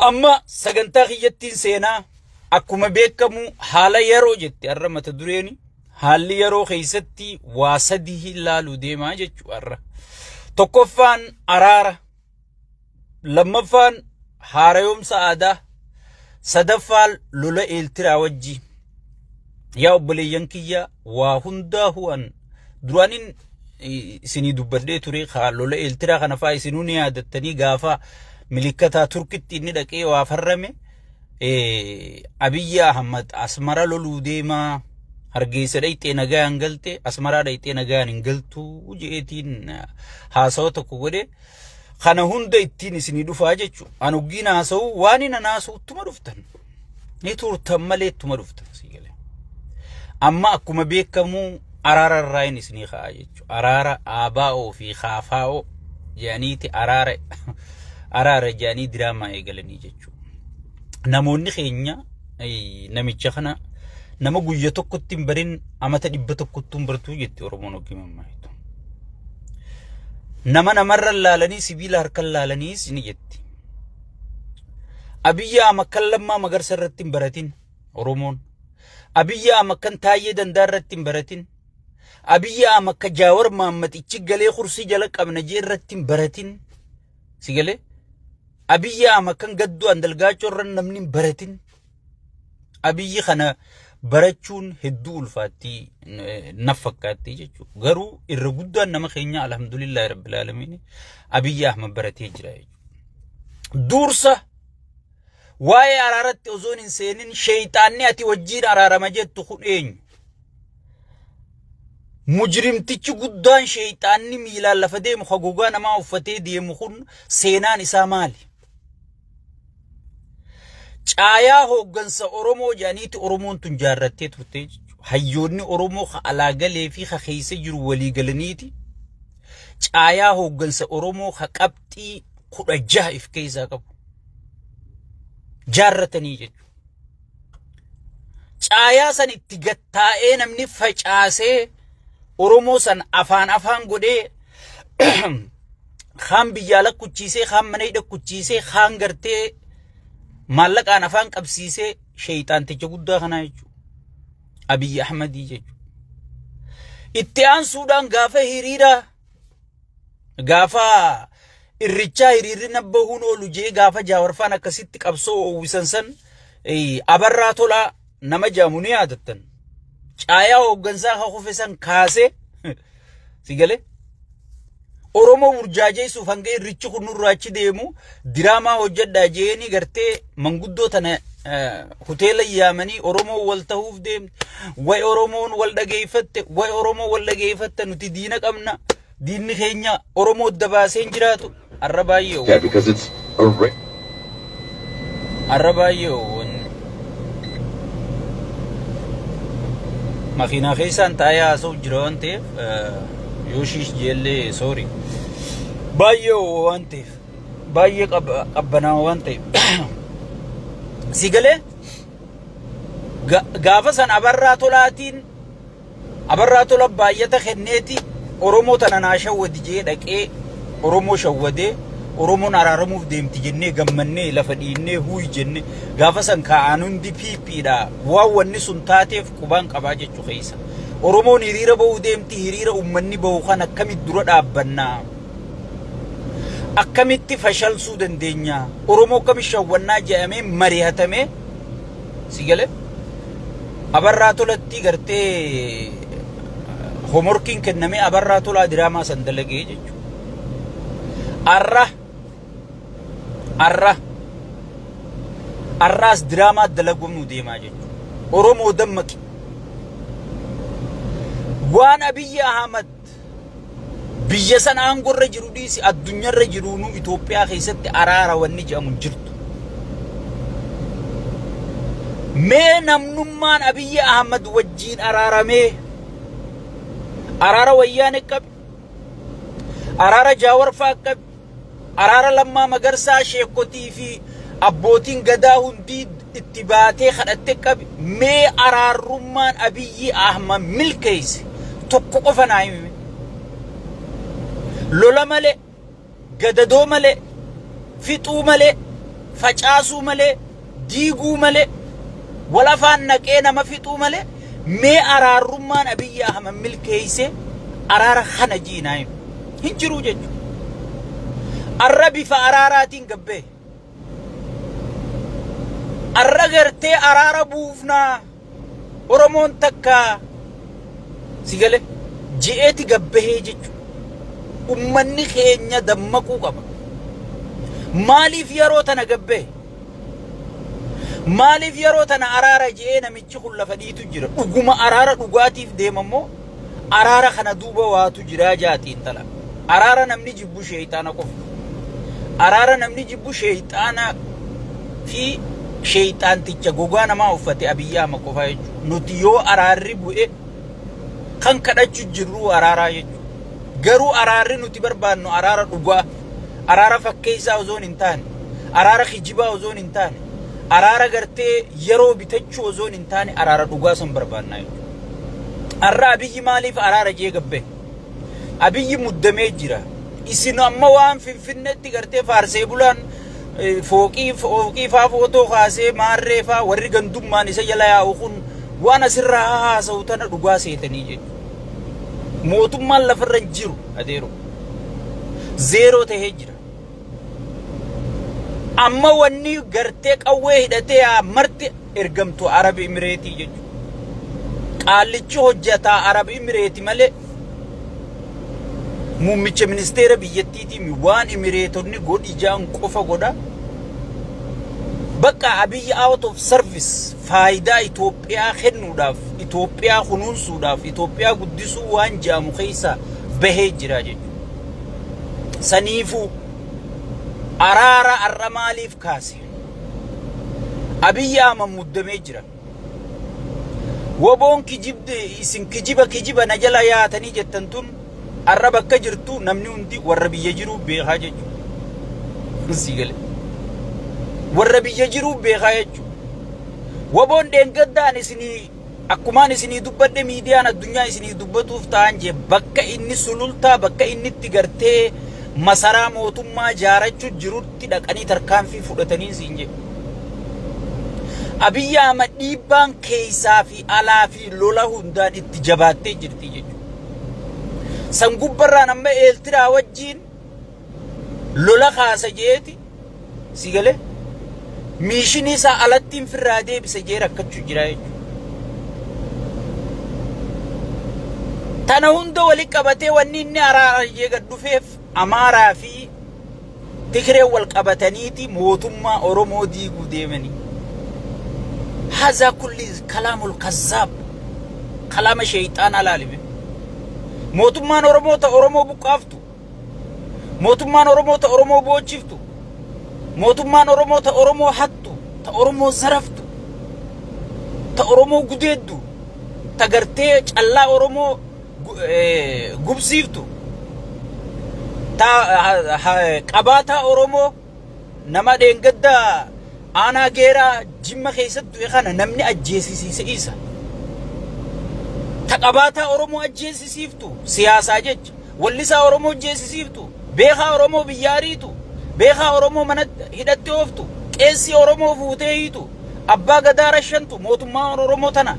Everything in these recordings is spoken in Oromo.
Amma sagantaa kiyyattiin seenaa akkuma beekamu haala yeroo jette har'a mata dureeni haalli yeroo keessatti waa sadii ilaaluu deemaa jechuu har'a. Tokkoffaan araara, lammaffaan haarayoomsa aadaa, sadaffaan lola Eeltiraa wajji. Yaa obboleeyyan kiyya waa hundaa hu'an duraanin isinii dubbadhee ture kaa lola Eeltiraa kana faa isinuu ni yaadattanii gaafa milikkataa Turkitti inni dhaqee waa farrame Abiyyi Ahmad Asmara loluu deemaa Hargeysa dhayxee nagayaan galte Asmaraa dhayxee nagayaan hin galtuu je'eetiin haasawa tokko godhe kana hunda ittiin isinii dhufaa jechu an hoggiin haasa'u waan hin haasa'u ittuma dhuftan ni turtan malee ittuma dhuftan sii galee amma akkuma beekamu araara irraa hin isinii ka'a jechu araara ABO fi KFO jedhaniiti araara araara jedhanii diraamaa eegalanii jechu namoonni keenya namicha kana nama guyya tokkotti hin barin amata 100ttuu hin bartuu jetti Oromoon hoggii mammaayitu. Nama namarra laalanii sibiila harkan laalaniis ni jetti. Abiyyi Ahmad kan Lammaa Magarsa irratti hin baratin Oromoon. Abiyyi Ahmad kan Taayyee Dandaa irratti hin baratin. Abiyyi Ahmad kan Jaawar Mahammad ichi galee kursii jala qabna jee irratti hin baratin. Si galee? Abiyyi Ahmad kan Gadduu Andalgaachoo irra namni hin baratin. Abiyyi kana barachuun hedduu ulfaatti naf fakkaatti jechuudha. Garuu irra guddaan nama keenya alhamdulillahi rabbil aalamiin Abiyyi Ahmad baratee jira jechuudha. Dursa waa'ee araaratti osoo hin seenin sheeyxaanni ati wajjiin araarama jettu kun eenyu? Mujrimtichi guddaan sheeyxaanni miilaan lafa deemu ka gogaa namaa uffatee deemu kun seenaan isaa maali? Caayaa hooggansa Oromoo jedhaniiti Oromoon tun jaarrattee turte jechuudha. Hayyoonni Oromoo ka alaa galee fi ka keessa jiru walii galaniiti. Caayaa hooggansa Oromoo ka qabxii 16 if keessaa qabu. Jaarratanii jechuudha. Caayaa san itti gattaa'ee namni facaasee Oromoo san afaan afaan godhee kaan biyyaa lakkuchiisee kaan mana hidha kuchiisee kaan gartee maallaqaan afaan qabsiisee sheeyxaanticha guddaa kanaa jechuudha. Abiyyi Ahmadii jechuudha. Itti aansuudhaan gaafa hiriira gaafa irrichaa hiriirri nabbahuun oolu jee gaafa jaawarfaan akkasitti qabsoo oowwisan san abarraa tolaa nama jaamu ni yaadattan. Caayaa hooggansaa ka kufe san kaasee si galee Oromoo burjaajeessuuf hanga irrichi kun nurraa achi deemu diraamaa hojjedhaa jeeni gartee manguddoo tana hoteela yaamanii Oromoo wal ta'uuf deemte. Way Oromoon wal dhageeffatte, way Oromoo wal dhageeffatte nuti diina qabna. Diinni keenya Oromoo adda baasee hin jiraatu. Arra baay'ee Yeah, because it's a Arra baay'ee wanni. Makiinaa keessaan taa'ee haasa'u jira waan ta'eef yoo shiish jeellee soori. Baay'ee waan ta'eef baay'ee qabbanaa waan ta'eef. Si galee gaafa san abarraa tolaatiin Abarraa Tola baay'ata kenneeti Oromoo tana naa shawwadi jee dhaqee Oromoo shawwadee Oromoon araaramuuf deemti jennee gammannee lafa dhiinnee huuy jenne gaafa san kaa'aan hundi PPdha waan wanni sun taateef qubaan qabaa jechu keessa. Oromoon hiriira ba'uu deemti hiriira uummanni ba'u kan akkamitti dura dhaabbannaa? Akkamitti fashalsuu dandeenya? Oromoo akkamitti shawwannaa jedhamee mari'atamee Si galee? Abarraa Tolatti gartee homorkiin kennamee Abarraa Tolaa diraamaa san dalagee jechuudha. Arra arra arraas diraamaa dalaguun deemaa jechuudha. Oromoo dammaqi. Waan Abiyyi Ahmad Biyya san aangorra jiru dhiisi addunyarra jiruunuu Itoophiyaa keessatti araara wanni jedhamu hin jirtu. Mee namnummaan Abiyyi Ahmad wajjiin araaramee araara wayyaane qabi, araara Jaawar fa'aa qabi, Araara Lammaa Magarsaa sheekkotii fi abbootiin gadaa hundii itti baatee kadhatte qabi mee araarrummaan Abiyyi Ahmad milkeesse tokko qofa naa himi. Lola malee, gadadoo malee, fixuu malee, Facaasuu malee, diiguu malee, wal afaan naqee nama fixuu malee mee araarrummaan Abiyyi Ahmad milkeeyse araara kana jiinaa himu. Hin jiruu jechuudha. Arra bifa araaraatiin gabbee. Arra gartee araara buufnaa Oromoon takka si gale je'eeti gabbahee jechuudha. Ummanni keenya dammaquu qaba. Maaliif yeroo tana gabbahe? Maaliif yeroo tana araara je'ee namichi kun lafa dhiitu jira? Dhuguma araara dhugaatiif deema moo araara kana duuba waatu jiraa jaa xiinxala. Araara namni jibbu sheeyxaana qofa. Araara namni jibbu sheeyxaana fi sheeyxaanticha gogaa namaa uffate Abiyyi Ahmad qofaa jechuudha. Nuti yoo araarri bu'e kan kadhachu jirru araaraa jechuudha. Garuu araarri nuti barbaannu araara dhugaa, araara fakkeessaa osoo hin taane, araara kijibaa osoo hin taane, araara gartee yeroo bitachuu osoo hin taane araara dhugaa san barbaannaa jechuudha. Har'a Abiyyi maaliif araara jee gabbe? Abiyyi muddamee jira. Isin amma waan Finfinneetti gartee faarsee bulaan fooqii fooqii faa footoo kaasee maarree faa warri gandummaan isa jala yaa'u kun waan asirraa haasa'u tana dhugaa seetanii jechuudha. Mootummaan lafarra hin jiru adeero. Zeeroo tahee jira. Amma wanni gartee qawwee hidhatee yaa marti ergamtu Arab Imireetii jechuudha. Qaallichi hojjataa Arab Imireeti malee muummicha ministeera biyyattiitiin waan Imireetonni godhi jaan qofa godha. Bakka Abiyyi out of service faayidaa Itoophiyaa kennuudhaaf, Itoophiyaa kunuunsuudhaaf, Itoophiyaa guddisuu waan jedhamu keessa bahee jira jechuudha. Saniifuu araara har'a maaliif kaase? Abiyyi Ahmad muddamee jira. Woboon kijibde isin kijiba kijiba na jala yaatanii jettan tun har'a bakka jirtu namni hundi warra biyya jiruu beekaa jechuudha. Sii gale. Warra biyya jiruu beekaa jechuudha. Woboon dheengaddaan isinii Akkumaan isinii dubbadhe miidiyaan addunyaa isinii dubbatuuf ta'an jee bakka inni sulultaa bakka inni itti gartee masaraa mootummaa jaarachuu jirutti dhaqanii tarkaanfii fudhatanii siin jedhe. Abiyyi Ahmad dhiibbaan keessaa fi alaa fi lola hundaan itti jabaattee jirti jechuudha. San gubbarraan amma Eeltiraa wajjiin lola kaasa jeeti si galee miishinii isaa alattiin firraa deebisa jee rakkachuu jira jechuudha. Tana hunda wali qabatee wanni inni araara jee gad dhufeef Amaaraa fi Tigree wal qabataniiti mootummaa Oromoo diiguu deemanii. Haazaa kulli kalaamul kazzaab kalaama sheeyxaanaa laalime. Mootummaan Oromoo ta Oromoo buqqaaftu Mootummaan Oromoo ta Oromoo boochiftu. Mootummaan Oromoo ta Oromoo hattu, ta Oromoo zaraftu, ta Oromoo gudeeddu, ta gartee callaa Oromoo gubsiiftu, ta qabaataa Oromoo nama dheengadda aanaa geeraa Jimma keessatti du'e kana namni ajjeesisiise isa. Ta qabaataa Oromoo ajjeesisiiftu siyaasaa jecha. Wallisaa Oromoo ajjeesisiiftu. Beekaa Oromoo biyya ariitu. Beekaa Oromoo mana hidhatti ooftu. Qeessii Oromoo fuutee hiitu. Abbaa gadaa rashantu mootummaa Oromoo tana.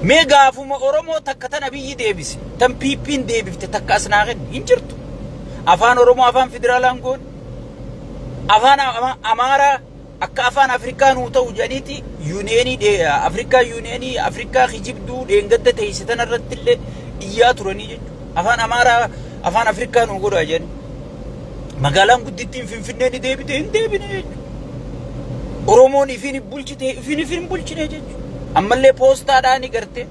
Mee gaafuma Oromoo takka tana biyyi deebise. Tan PP'n deebifte takka as naa kenni. Hin jirtu. Afaan Oromoo afaan federaalaan goone. Afaan Amaaraa akka afaan Afrikaa nuu ta'u jedhaniiti yuuniyeenii Afrikaa yuuniyeenii Afrikaa kijibduu dheengadda teesse tana irratti illee iyyaa turanii jechuudha. Afaan Amaaraa afaan Afrikaa nuu godhaa jedhanii. Magaalaan guddittiin Finfinnee ni deebite hin deebine jechuudha. Oromoon ifiin hin bulchite ifiin ifiin hin bulchine jechuudha. Ammallee poostaadhaan gartee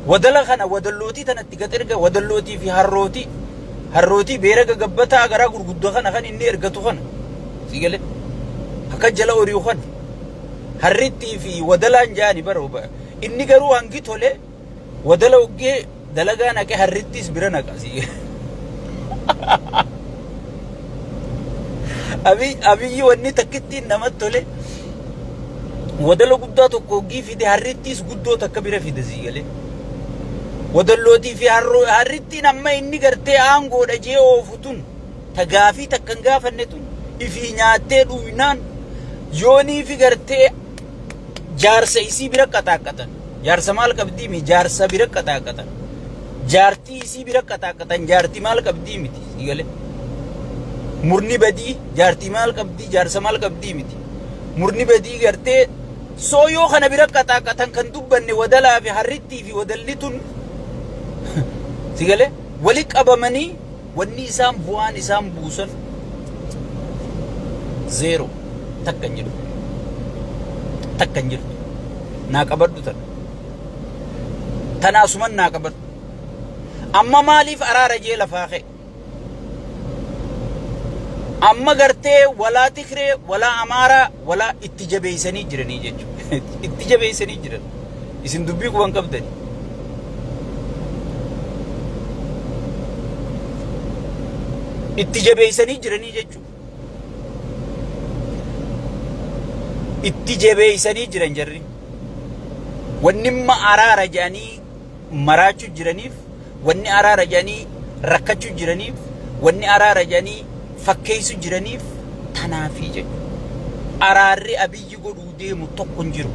wadala kana wadallootii tanatti gad erga wadallootii fi harrootii harrootii beera gagabbataa garaa gurguddoo kana kan inni ergatu kana si galee akka jala ori'u kana harrittii fi wadalaan jaani bara inni garuu hangi tole wadala oggee dalagaa naqe harrittiis bira naqa si Abiyyi wanni takkittiin namatti tole wadala guddaa tokko hoggii fide harrittiis guddoo takka bira fide sii galee. Wadallootii fi harrittiin amma inni gartee aangoodha jee oofu tun ta gaafii takka hin gaafanne tun Ifii nyaattee dhuuynaan yoonii fi gartee jaarsa isii bira qaxaaqqatan. Jaarsa maal qabdii mi jaarsa bira qaxaaqqatan. Jaartii isii bira qaxaaqqatan jaartii maal qabdii miti si galee. Murni badii jaartii maal qabdii jaarsa maal qabdii miti. Murni badii gartee sooyoo kana bira qaxaaqqatan kan dubbanne wadalaa fi harrittii fi wadalli tun si galee wali qabamanii wanni isaan bu'aan isaan buusan zeero takka hin jirtu. Takka hin jirtu. Naa qabadhu tana. Tana asuman naa qabadhu. Amma maaliif araara jee lafaa ka'e? Amma gartee walaa Tigree, walaa Amaaraa, walaa itti jabeessanii jiranii jechuudha. Itti jabeessanii jiran. Isin dubbii quban qabdani. Itti jabeessanii jiranii jechuudha. Itti jabeessanii jiran jarri. Wanni imma araara jedhanii maraachuu jiraniif, wanni araara jedhanii rakkachuu jiraniif, wanni araara jedhanii fakkeessu jiraniif tanaafii jechuudha. Araarri Abiyyi godhuu deemu tokko hin jiru.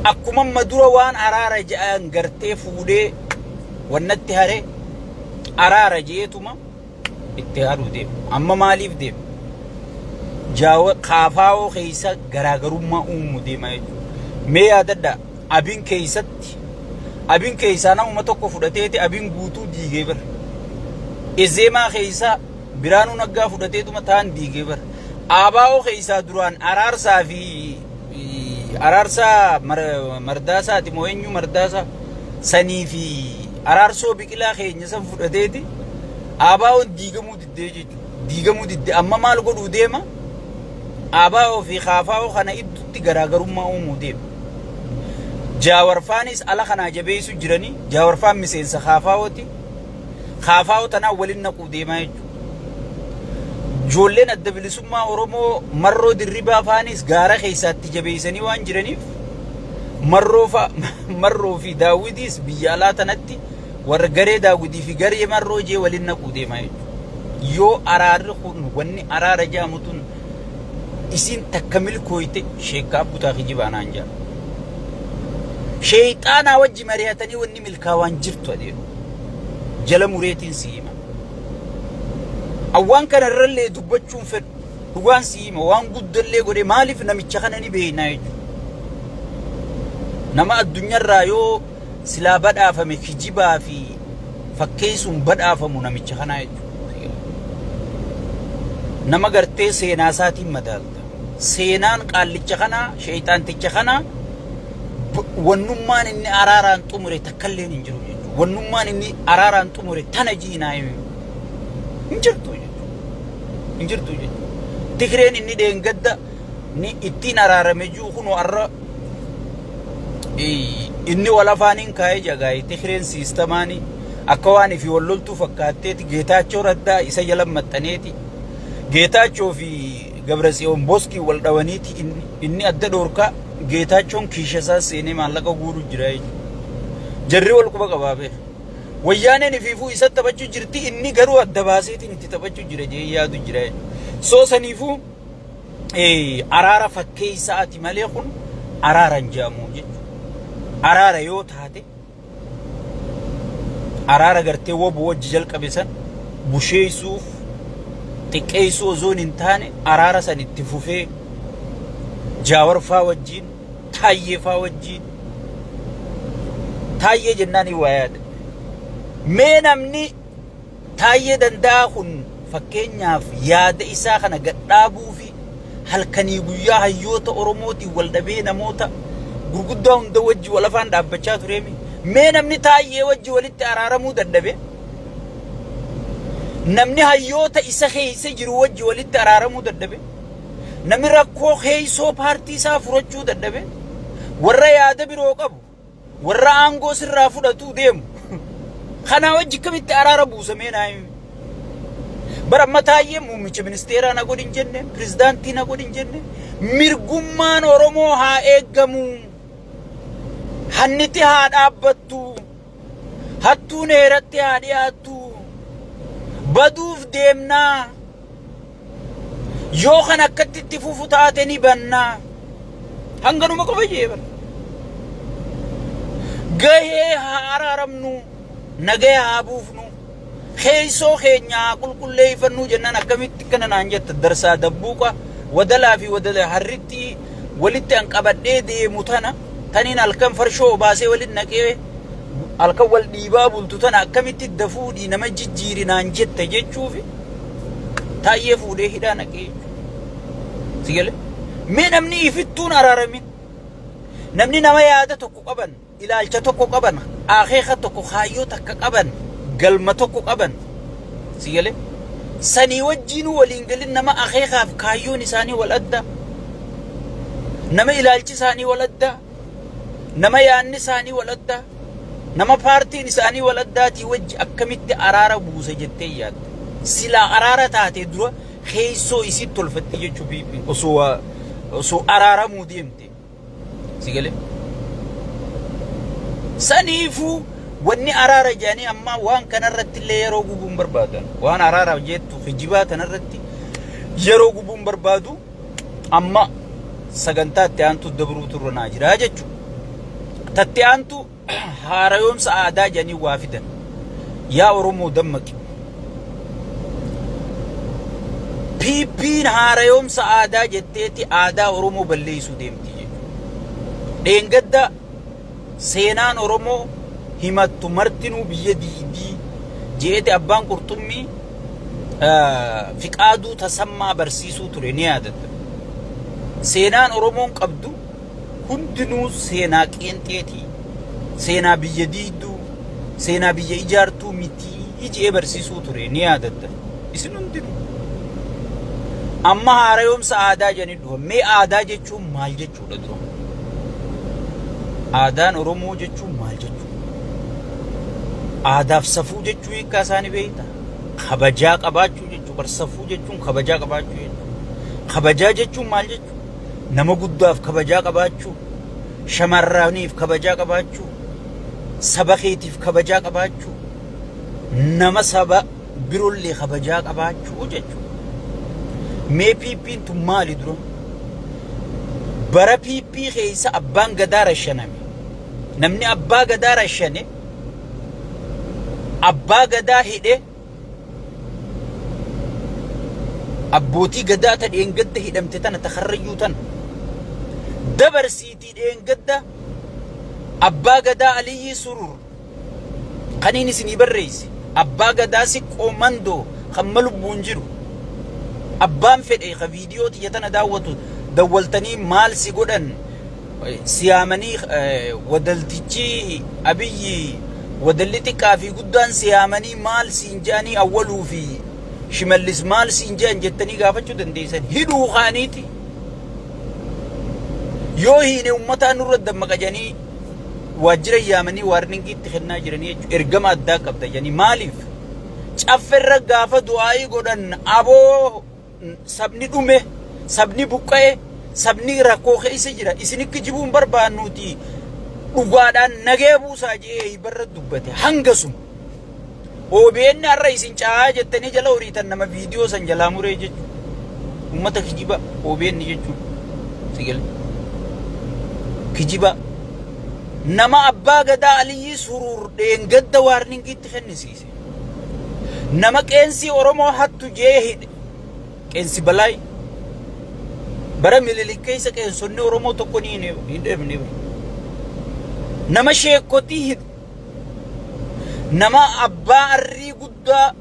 Akkuma amma dura waan araara jedhan gartee fuudhee wannatti haree araara jeetuma itti haruu deema. Amma maaliif deema? Jaawa kaafaa'oo keessa garaagarummaa uumu deema jechuudha. Mee yaadadhaa abin keessatti abin keessaa namuma tokko fudhateeti abin guutuu diigee bara. Ezeemaa keessaa Biraanuu Naggaa fudhateetuma taan diigee bara. Aabaa'oo keessaa duraan araarsaa fi araarsaa mardaasaati moo eenyu mardaasaa sanii fi araarsoo biqilaa keenya san fudhateeti Aabaa'oon diigamuu diddee jechuudha. Diigamuu diddee amma maal godhuu deema? Aabaa'oo fi Kaafaa'oo kana idduutti garaagarummaa uumuu deema. Jaawarfaanis ala kanaa jabeessu jiranii Jaawarfaan miseensa Kaafaa'ooti. Kaafaa'oo tanaan waliin naquu deemaa jechuudha. Ijoolleen adda bilisummaa Oromoo marroo dirribaa faanis gaara keessaatti jabeessanii waan jiraniif marroo fa marroo fi daawwitiis biyya alaa tanatti warra garee daawwitii fi garee marroo jee waliin naquu deemaa jechuudha. Yoo araarri kun wanni araara jedhamu tun isiin takka milkooyte sheekka abbutaa kijibaa naan jedha. Sheeyxaanaa wajji mari'atanii wanni milkaawaan jirtu adeemu. Jala mureetiin si hima. Awwaan kana irrallee dubbachuun fedhu. Dhugaan si hima waan guddallee godhe maaliif namicha kana ni beeknaa jechuudha. Nama addunyaarraa yoo silaa badhaafame kijibaa fi fakkeessuun badhaafamu namicha kanaa jechuudha. Nama gartee seenaa isaatiin madaalta. Seenaan qaallicha kanaa, sheeyxaanticha kanaa wannummaan inni araaraan xumure takkalleen hin jiru jechuudha. Wannummaan inni araaraan xumure tana jiinaa himi. Hin jirtu jechuudha. Hin jirtu jechuudha. Tigreen inni dheengadda ni ittiin araarame jiru kunoo arra inni wal afaaniin kaa'ee jagaa'e Tigreen siistamaanii akka waan ifi wal loltuu fakkaatteeti Geetaachoo Raddaa isa jala maxxaneeti Geetaachoo fi Gabratsiyoon Boskii wal dhawaniiti inni adda dhoorkaa Geetaachoon kiisha isaa seenee maallaqa guuru jira jechuudha. Jarri wal quba qabaa beeka. Wayyaaneen ifiifuu isa taphachuu jirti inni garuu adda baaseetiin itti taphachuu jira jee yaadu jira jechuudha. Soo saniifuu araara fakkeessaati malee kun araara hin jedhamu jechuudha. Araara yoo taate araara gartee wobo wajji jalqabe san busheessuuf xiqqeessuu osoo hin taane araara san itti fufee jaawarfaa wajjiin taayyeefaa wajjiin taayyee jennaan hin waa yaada. Mee namni Taayyee Danda'aa kun fakkeenyaaf yaada isaa kana gad dhaabuu fi halkanii guyyaa hayyoota Oromootiin wal dhabee namoota gurguddaa hunda wajji wal afaan dhaabbachaa tureemi. Mee namni Taayyee wajji walitti araaramuu dadhabe namni hayyoota isa keessa jiru wajji walitti araaramuu dadhabe namni rakkoo keessoo paartii isaa furachuu dadhabe warra yaada biroo qabu warra aangoo sirraa fudhatuu deemu kanaa wajji akkamitti araara buusamee naa himi. Bara amma taayyee muummicha ministeeraa na godhin jenne pirezidaantii na godhin jenne mirgummaan Oromoo haa eeggamu hanniti haa dhaabbattu hattuun heeratti haa dhiyaattu baduuf deemnaa. Yoo kan akkatti itti fufu taate ni bannaa. Hanganuma qofa jee bara. Gahee haa araaramnu, nagaya haa buufnu, keessoo keenya haa qulqulleeffannuu jennaan akkamitti kana naan jetta darsaa dabbuuqa wadalaa fi wadala harritti walitti an qabadhee deemu tana taniin halkan farshoo obaasee walitti naqee halkan wal dhiibaa bultu tana akkamitti dafuudhii nama jijjiiri naan jetta jechuufi taayyee fuudhee hidhaa naqee jechuudha. Si galee? Mee namni ifittuun araaramin namni nama yaada tokko qaban ilaalcha tokko qaban akeeka tokko kaayyoo takka qaban galma tokko qaban si galee sanii wajjiinuu waliin galin nama akeekaaf kaayyoon isaanii wal adda nama ilaalchi isaanii wal adda nama yaanni isaanii wal adda nama paartiin isaanii wal addaatii wajji akkamitti araara buusa jettee yaadda silaa araara taate dura keessoo isii tolfatti jechuu PP osoo araaramuu deemte si galee saniifuu wanni araara jedhanii amma waan kanarratti illee yeroo gubuun barbaadan waan araara jettu kijibaa tanarratti yeroo gubuun barbaadu amma sagantaa itti aantu dabruu turre naa jira jechuudha. Tatti aantu haarayoomsa aadaa jedhanii waa fidan. Yaa Oromoo dammaqi. PPn haarayoomsa aadaa jetteeti aadaa Oromoo balleessuu deemti jechuudha. Dheengadda seenaan Oromoo himattu martinuu biyya diidii je'eeti abbaan qurxummii Fiqaaduu Tasammaa barsiisuu ture ni yaadatta. Seenaan Oromoon qabdu hundinuu seenaa qeenxeeti. Seenaa biyya diigduu, seenaa biyya ijaartuu mitii je'ee barsiisuu ture ni yaadatta. Isin hundinuu. Amma haarayoomsa aadaa jedhanii dhufa. Mee aadaa jechuun maal jechuudha dura? Aadaan Oromoo jechuun maal jechuudha? Aadaaf safuu jechuu hiikkaa isaanii beektaa? Kabajaa qabaachuu jechuu bar safuu jechuun kabajaa qabaachuu jechuudha. Kabajaa jechuun maal jechuudha? Nama guddaaf kabajaa qabaachuu, shamarraniif kabajaa qabaachuu, saba keetiif kabajaa qabaachuu, nama saba birollee kabajaa qabaachuu jechuudha. Mee PPn tun maali dura? Bara PP keessa abbaan gadaa rashaname. Namni abbaa gadaa rashane abbaa gadaa hidhe abbootii gadaa ta dheengadda hidhamte tana ta karrayyuu tana dabarsiitii dheengadda abbaa gadaa Aliyyii Surur kaniin isinii barreesse abbaa gadaa siqqoo mandoo kan ma lubbuun jiru abbaan fedhe ka viidiyoo tiyya tana daawwatu dawwaltanii maal si godhan siyaamanii wadaltichi Abiyyi wadalli xiqqaa fi guddaan siyaamanii maal siin je'anii awwaluu fi Shimallis maal siin je'an jettanii gaafachuu dandeessan hidhuu kaaniiti yoo hiine ummataa nurra dammaqa jedhanii waajjira yaamanii waarningii itti kennaa jiranii jechuudha ergama addaa qabda jedhanii maaliif cafferra gaafa du'aa'ii godhan aboo sabni dhume, sabni buqqa'e, sabni rakkoo keessa jira. Isin kijibuu hin barbaannuuti dhugaadhaan nagaya buusaa jedhee hibarra dubbate hanga sun. OBN har'a isin caayaa jettanii jala horiitan nama viidiyoo san jalaa muree jechuudha. Uummata kijiba OBN jechuudha. Sigale. Kijiba. Nama abbaa gadaa Aliyyii Suruur dheengadda waarningiitti kennisiise. Nama qeensii Oromoo hattu jee hidhe. Qeensi Balaay. Bara Minilik keessa qeensonni Oromoo tokko ni hin dhabne. Nama sheekotii hidhe. Nama abbaa arrii guddaa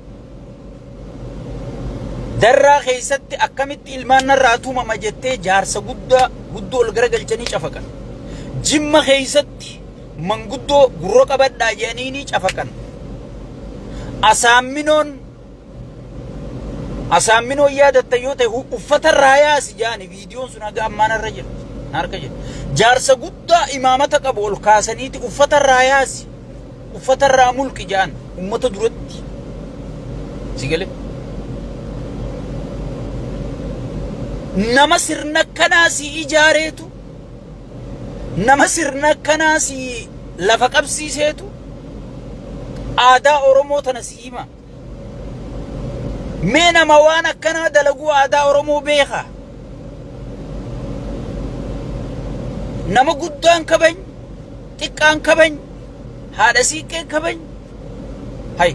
darraa keessatti akkamitti ilmaan narraa tumama jettee jaarsa guddaa guddoo ol garagalchanii cafaqan. Jimma keessatti manguddoo gurra qabadhaa jedhanii ni cafaqan. Asaamminoon Asaamminoon yaadatta yoo ta'e uffata irraa yaasi jedhani viidiyoon sun haga ammaa narra jirti. Na harka jirti. Jaarsa guddaa imaamata qabu ol kaasaniiti uffata irraa yaasi. Uffata irraa mulqi jedhan ummata duratti. Si galee? Nama sirna akkanaa si ijaareetu Nama sirna akkanaa si lafa qabsiiseetu aadaa Oromoo tana si hima. Mee nama waan akkanaa dalaguu aadaa Oromoo beeka. Nama guddaan kabany, xiqqaan kabany, haadha siiqqeen kabany. Hay.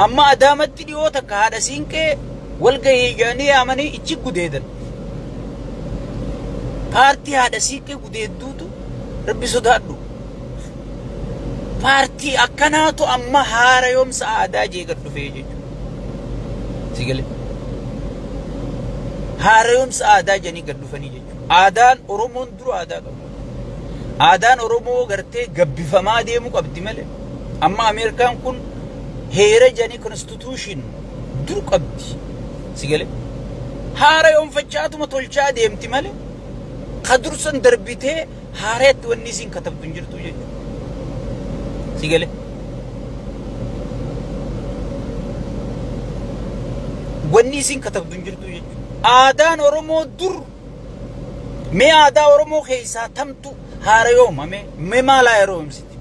Amma Adaamatti dhiyoo takka haadha siinqee walgahii jedhanii yaamanii ichi gudeedan. Paartii haadha siiqqee gudeedduutu rabbi sodaadhu. Paartii akkanaatu amma haarayoomsa aadaa jee gad dhufee jechuudha. Si galee? Haarayoomsa aadaa jedhanii gad dhufanii jechuudha. Aadaan Oromoon dura aadaa qabu. Aadaan Oromoo gartee gabbifamaa deemuu qabdi malee. Amma Ameerikaan kun heera jedhanii constitution dur qabdi. Si galee? Haarayoomfachaatuma tolchaa deemti malee. Ka dursan darbitee haareetti wanni isiin katabdu hin jirtu jechuudha. Si galee? Wanni isiin katabdu hin jirtu jechuudha. Aadaan Oromoo dur mee aadaa Oromoo keessaa tamtu haarayooma mee mee maal haaroomsiti?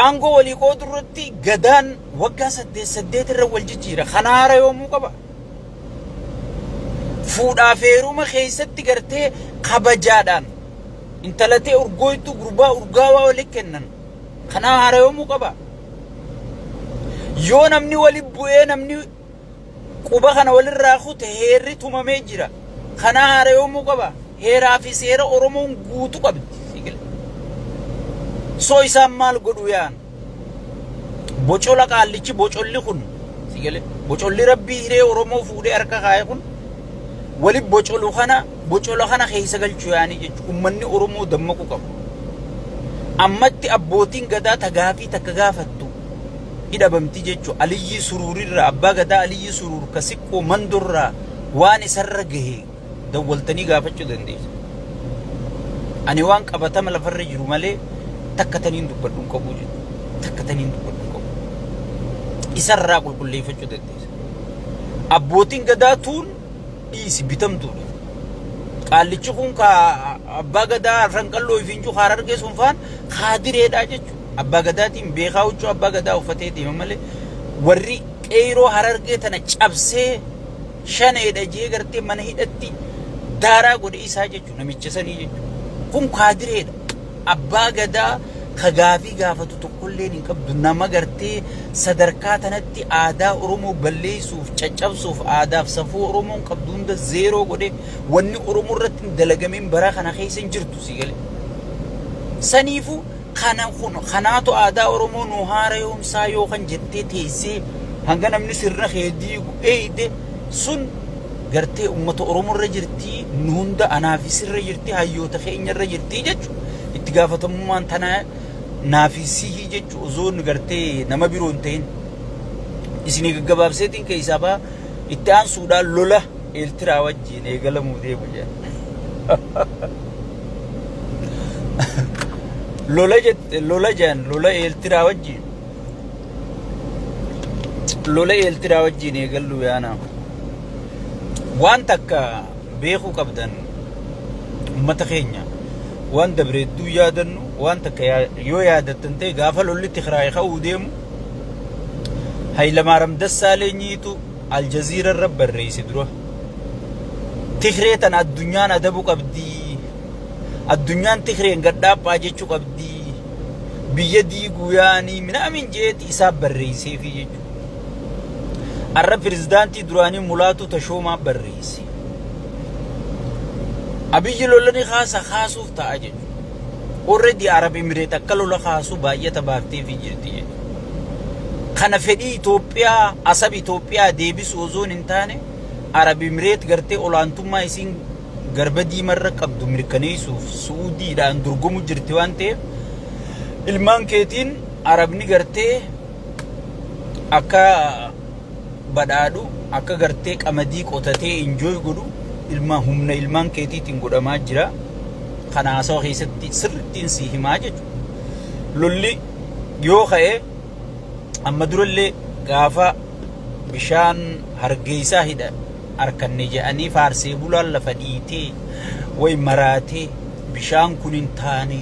Aangoo walii qoodu irratti gadaan waggaa saddeet saddeet irra wal jijjiira. Kana haarayoomuu qaba. Fuudhaaf heeruma keessatti gartee kabajaadhaan intala tee urgooytuu gurbaa urgaawaa wali kennan. Kanaa haarayoomuu qaba. Yoo namni wali bu'ee namni quba kana walirraa kute heerri tumamee jira. Kanaa haarayoomuu qaba. Heeraa fi seera Oromoon guutu qabdi. Soo isaan maal godhu yaan? Bocola qaallichi bocolli kun si galee bocolli rabbii hiree Oromoo fuudhee harka kaa'e kun wali bocolu kana bocola kana keessa galchuu yaanii jechuudha. Uummanni Oromoo dammaquu qabu. Ammatti abbootiin gadaa tagaafii takka gaafattu hidhabamti jechuudha. Aliyyii Suruurirraa abbaa gadaa Aliyyii Suruur ka siqqoo mandorraa waan isarra gahe dawwaltanii gaafachuu dandeessu. Ani waan qabatama lafarra jiru malee takka taniin dubbadhu hin qabu jechuudha. Takka taniin dubbadhu hin qabu. Isarraa qulqulleeffachuu dandeessa. Abbootiin gadaa tuun dhiisi bitamtuudha. Qaallichi kun ka abbaa gadaa afran qalloo ifiin jiru harargee sun faan kaadireedha jechuudha. Abbaa gadaatiin beekaa huccuu abbaa gadaa uffatee deema malee warri qeyroo harargee tana cabsee shaneedha jee gartee mana hidhatti daaraa godhe isaa jechuudha namicha sanii jechuudha. Kun kaadireedha. Abbaa gadaa ka gaafii gaafatu tokkolleen hin qabdu nama gartee sadarkaa tanatti aadaa Oromoo balleessuuf caccabsuuf aadaaf safuu Oromoon qabdu hunda zeeroo godhe wanni Oromoo irratti hin dalagamin bara kana keessa hin jirtu si galee. Saniifuu kana kun kanaatu aadaa Oromoo nu haarayoomsaa yoo kan jettee teessee hanga namni sirna kee diigu eeyde sun gartee ummata Oromoo irra jirtii nu hunda anaa fi sirra jirti hayyoota keenya irra jirtii jechu itti gaafatamummaan tana naa fi sihii jechu osoo nu gartee nama biroo hin ta'in isinii gaggabaabseetiin keessaa ba'a itti aansuudhaan lola Eeltiraa wajjin eegalamuu deemu jedha. Lola jette lola jedhan lola Eeltiraa wajjin lola Eeltiraa wajjin eegallu yaana. Waan takka beekuu qabdan ummata keenya waan dabre hedduu yaadannu waan takka yoo yaadattan ta'e gaafa lolli Tigraay ka'uu deemu Hayilamaariyaam Dassaalenyiitu Aljaziira irra barreesse dura. Tigree tana addunyaan adabu qabdi. Addunyaan Tigreen gadhaaphaa jechuu qabdi. Biyya diiguu yaanii minaamin jeeti isaa barreesseefi jechuudha. Arra pirezidaantii duraanii Mulaatuu Tashoomaa barreesse. Abiyyi lola ni kaasa kaasuuf ta'a jechuudha. Already Arab Emirate akka lola kaasu baay'ata baafteefii jirti jechuudha. Kana fedhii Itoophiyaa Asab Itoophiyaa deebisuu osoo hin taane Arab Emirate gartee olaantummaa isiin garba diimarra qabdu mirkaneessuuf Su'uudiidhaan dorgomu jirti waan ta'eef ilmaan keetiin Arabni gartee akka badhaadhu akka gartee qamadii qotatee enjoy godhu ilma humna ilmaan keetiitiin godhamaa jira. Kana haasawa keessatti sirrittiin sii himaa jechuudha. Lolli yoo ka'e amma durallee gaafa bishaan hargeysaa hidha arkanne jedhanii faarsee bulaan lafa dhiitee way maraatee bishaan kun hin taane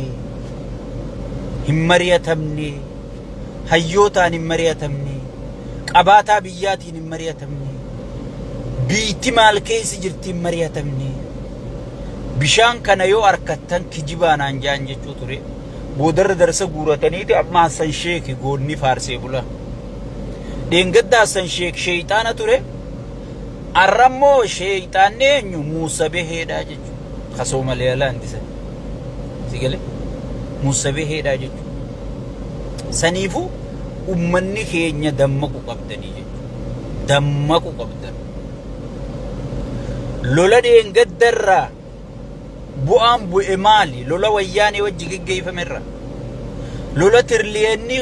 hin mari'atamne hayyootaan hin mari'atamne. Qabaataa biyyaatiin hin mari'atamne. Biitti maal keessa jirti hin mari'atamne. Bishaan kana yoo arkattan kijibaa naan jaan jechuu ture. Boodarra darsa guurataniiti amma Hassan Sheek goonni faarsee bula. Dheengadda Hassan Sheek sheeyxaana ture. Arrammoo sheeyxaanni eenyu Muusa Beheedhaa jechuudha. Ka Soomaaliyaa laandisan. Si galee? Muusa Beheedhaa jechuudha. Saniifuu ummanni keenya dammaqu qabdanii jechuudha. Dammaqu qabdan. Lola dheengaddarraa bu'aan bu'e maali? Lola wayyaanee wajji geggeeffamerraa. Lola tirliyeenni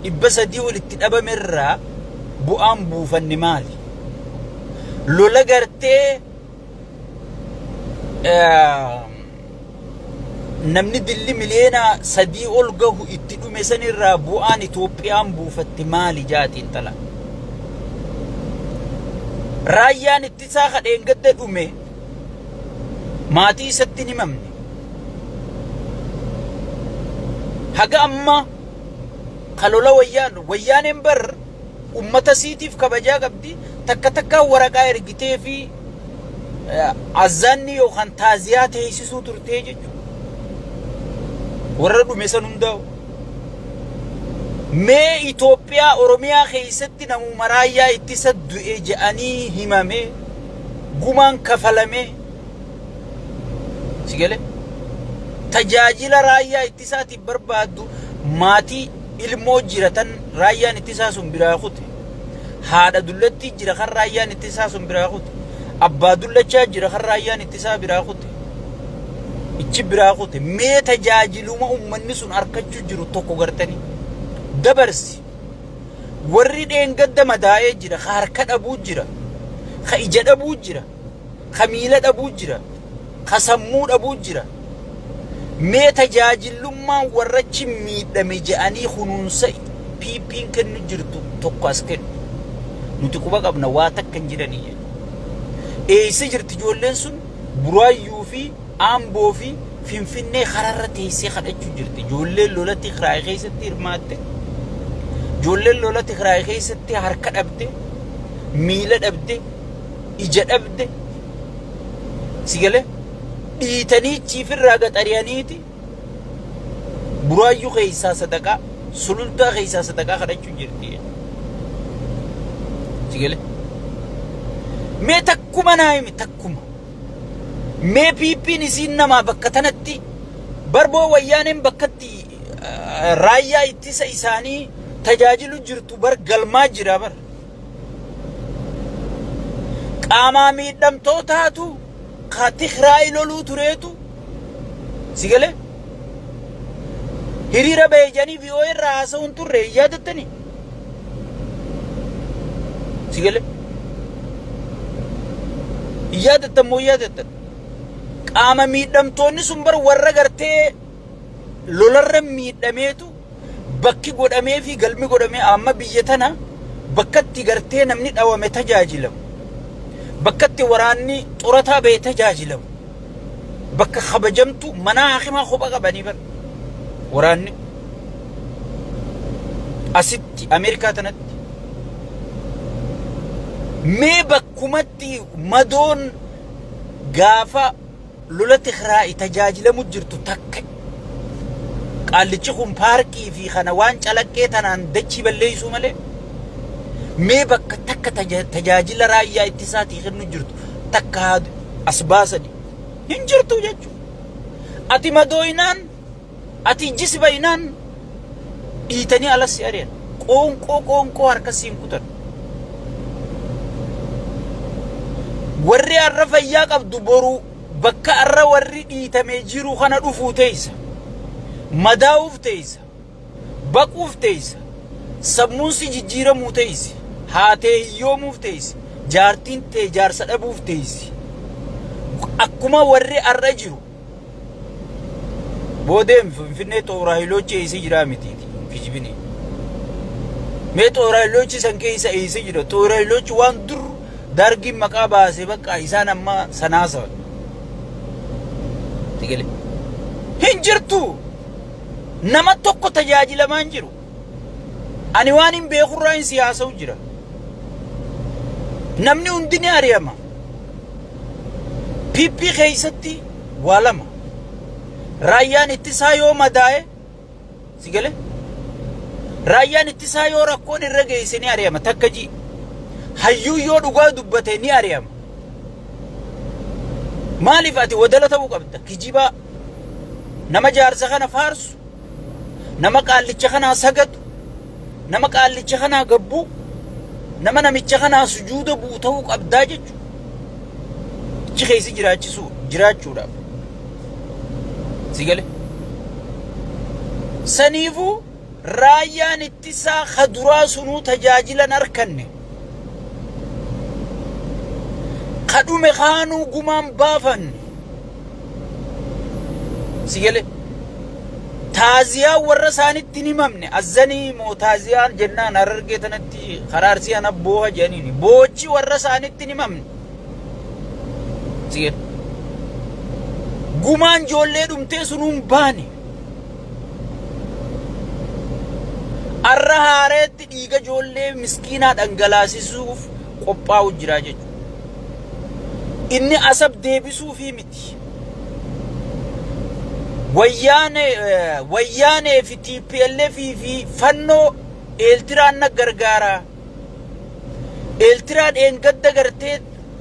300 walitti dhabamerraa bu'aan buufanne maali? Lola gartee namni dilli miliyoona 3 ol gahu itti dhume sanirraa bu'aan Itoophiyaan buufatte maali jaa xiinxala. Raayyaan ittisaa ka dheengadda dhume maatii isatti hin himamne. Haga amma ka lola wayyaan wayyaaneen bar ummata siitiif kabajaa qabdi takka takkaan waraqaa ergitee fi azzaanni yookaan taaziyaa teessisuu turtee jechuudha. Warra dhume san hundaa'u. Mee Itoophiyaa Oromiyaa keessatti namuma raayyaa ittisa du'e jedhanii himame gumaan kafalame si galee tajaajila raayyaa ittisaatiif barbaaddu maatii ilmoo jira tan raayyaan ittisaa sun biraa kute. Haadha dullattii jira kan raayyaan ittisaa sun biraa kute. Abbaa dullachaa jira kan raayyaan ittisaa biraa kute. Ichi biraa kute. Mee tajaajiluma ummanni sun arkachuu jiru tokko gartanii. Dabarsi. Warri dheengadda madaa'ee jira, ka harka dhabuu jira, ka ija dhabuu jira, ka miila dhabuu jira, ka sammuu dhabuu jira. Mee tajaajillummaan warrachi miidhame je'anii kunuunsa PPn kennu jirtu tokko as kennu. Nuti quba qabna waa takka hin jiranii jedhu. Eessa jirti ijoolleen sun Buraayyuu fi Amboo fi Finfinnee kararra teessee kadhachuu jirti. Ijoolleen lola Tigraay keessatti hirmaatte. Ijoolleen lola Tigraay keessatti harka dhabde, miila dhabde, ija dhabde. Si galee? Dhiitanii chiifirraa gaxariyaniiti Buraayyuu keessaa sadaqaa, Sulultaa keessaa sadaqaa kadhachuu jirti. Si galee? Mee takkuma naa himi takkuma. Mee PPn isiin namaa bakka tanatti barboo wayyaaneen bakkatti raayyaa ittisa isaanii tajaajilu jirtu bar galmaa jira bar. Qaamaa miidhamtootaatu ka Tigraay loluu tureetu si galee hiriira bahe jedhanii VOA irraa haasa'uun turre hin yaadattanii? Si galee hin yaadattan moo hin yaadattan? Qaama miidhamtoonni sun bar warra gartee lolarra miidhameetu bakki godhamee fi galmi godhamee amma biyya tana bakkatti gartee namni dhawame tajaajilamu bakkatti waraanni xurataa ba'e tajaajilamu bakka kabajamtu mana hakimaa kopha qabanii bar waraanni asitti Ameerikaa tanatti mee bakkumatti madoon gaafa lola Tigraayi tajaajilamu jirtu takka qaallichi kun paarkii fi kana waan calaqqee tanaan dachii balleessuu malee mee bakka takka tajaajila raayyaa ittisaatii kennu jirtu takka haa as baasani hin jirtu jechuudha. Ati madooynaan ati ijji si baynaan dhiitanii alas si ari'an qoonqoo qoonqoo harka siin kutan. Warri har'a fayyaa qabdu boru bakka har'a warri dhiitamee jiru kana dhufuu teessa. Madaa'uuf teessa. Baquuf teessa. Sammuun si jijjiiramuu teessi. Haatee hiyyoomuuf teessi. Jaartiin tee jaarsa dhabuuf teessi. Akkuma warri har'a jiru Boodeen Finfinnee xooraayiloochi eessa jiraa mitiiti kijibini. Mee xooraayiloochi san keessa eessa jira? Xooraayiloochi waan dur dargiin maqaa baase bakka isaan amma sanaasa. Tigale. Hin jirtu. Nama tokko tajaajilamaa hin jiru. Ani waan hin beekurraa hin siyaasa'u jira. Namni hundi ni ari'ama. PP keessatti waa lama. Raayyaan ittisaa yoo madaa'e si galee? Raayyaan ittisaa yoo rakkoon irra geesse ni ari'ama takka ji. Hayyuun yoo dhugaa dubbate ni ari'ama. Maaliif ati wadala ta'uu qabda? Kijibaa. Nama jaarsa kana faarsu, nama qaallicha kanaa sagadu, nama qaallicha kanaa gabbuu, nama namicha kanaa sujuuda bu'u ta'uu qabdaa jechuudha. Achi keessa jiraachisuu jiraachuudhaaf. Si gale? Saniifuu raayyaan ittisaa ka duraa sunuu tajaajila hin arkanne. Ka dhume kaanuu gumaan baafanne. Si gale? Taaziyaa warra isaanitti hin himamne azzanii moo taaziyaan jennaan harargee tanatti karaa arsii ana booha jedhaniini boochi warra isaanitti hin himamne. Si gale? Gumaan ijoollee dhumtee sunuu hin baane. Arra haareetti dhiiga ijoollee miskiinaa dhangalaasisuuf qophaa'u jira jechuudha. Inni asab deebisuufii miti. Wayyaanee wayyaanee fi TPLF fi fannoo Eeltiraan na gargaara. Eeltiraa dheengadda gartee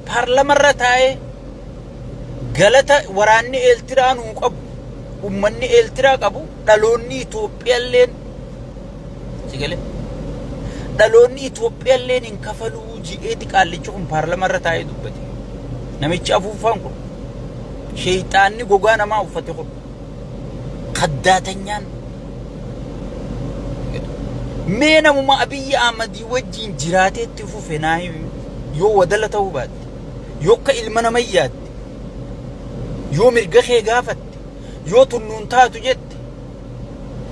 paarlamarra taa'ee galata waraanni Eeltiraa nuu qabu, ummanni Eeltiraa qabu, dhaloonni Itoophiyaalleen si galee dhaloonni Itoophiyaalleen hin kafaluu ji'eeti qaallichi kun paarlamarra taa'ee dubbate. Namichi afuuffaan kun sheeyxaanni gogaa namaa uffate kun kaddaatanyaan mee namuma Abiyyi Ahmadii wajjin jiraateetti fufe naa himi yoo wadala ta'uu baatte yoo akka ilma nama yaadde yoo mirga kee gaafatte yoo tunnuun taatu jette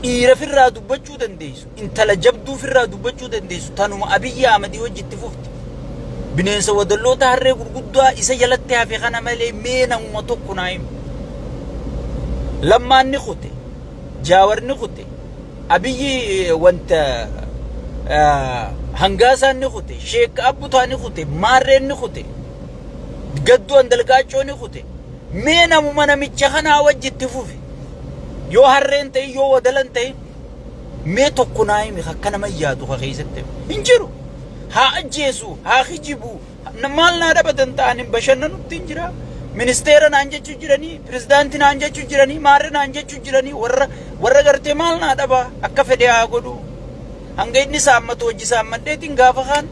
dhiira firraa dubbachuu dandeessu intala jabduu firraa dubbachuu dandeessu tanuma Abiyyi Ahmadii wajjitti fufte bineensa wadalloota harree gurguddaa isa jalatti hafe kana malee mee namuma tokko naa himi lammaan ni kute Jaawar ni kute Abiyyi wanta hangaasaan ni kute Sheek Abbutaa ni kute Maarreen ni kute Gadduu Andalgaachoo ni kute mee namuma namicha kanaa wajjitti fufe yoo harreen ta'in yoo wadalan ta'in mee tokko naa himi akka nama yaadu ka keessatti hin jiru haa ajjeesu haa kijibu Maal naa dhabatan ta'an hin bashannanutti hin jira. Ministeera naan jechuu jiranii, pirezidaantii naan jechuu jiranii, maarree naan jechuu jiranii, warra warra gartee maal naa dhaba akka fedhe haa godhu. Hanga inni saammatu hojii saammadheetiin gaafa kaan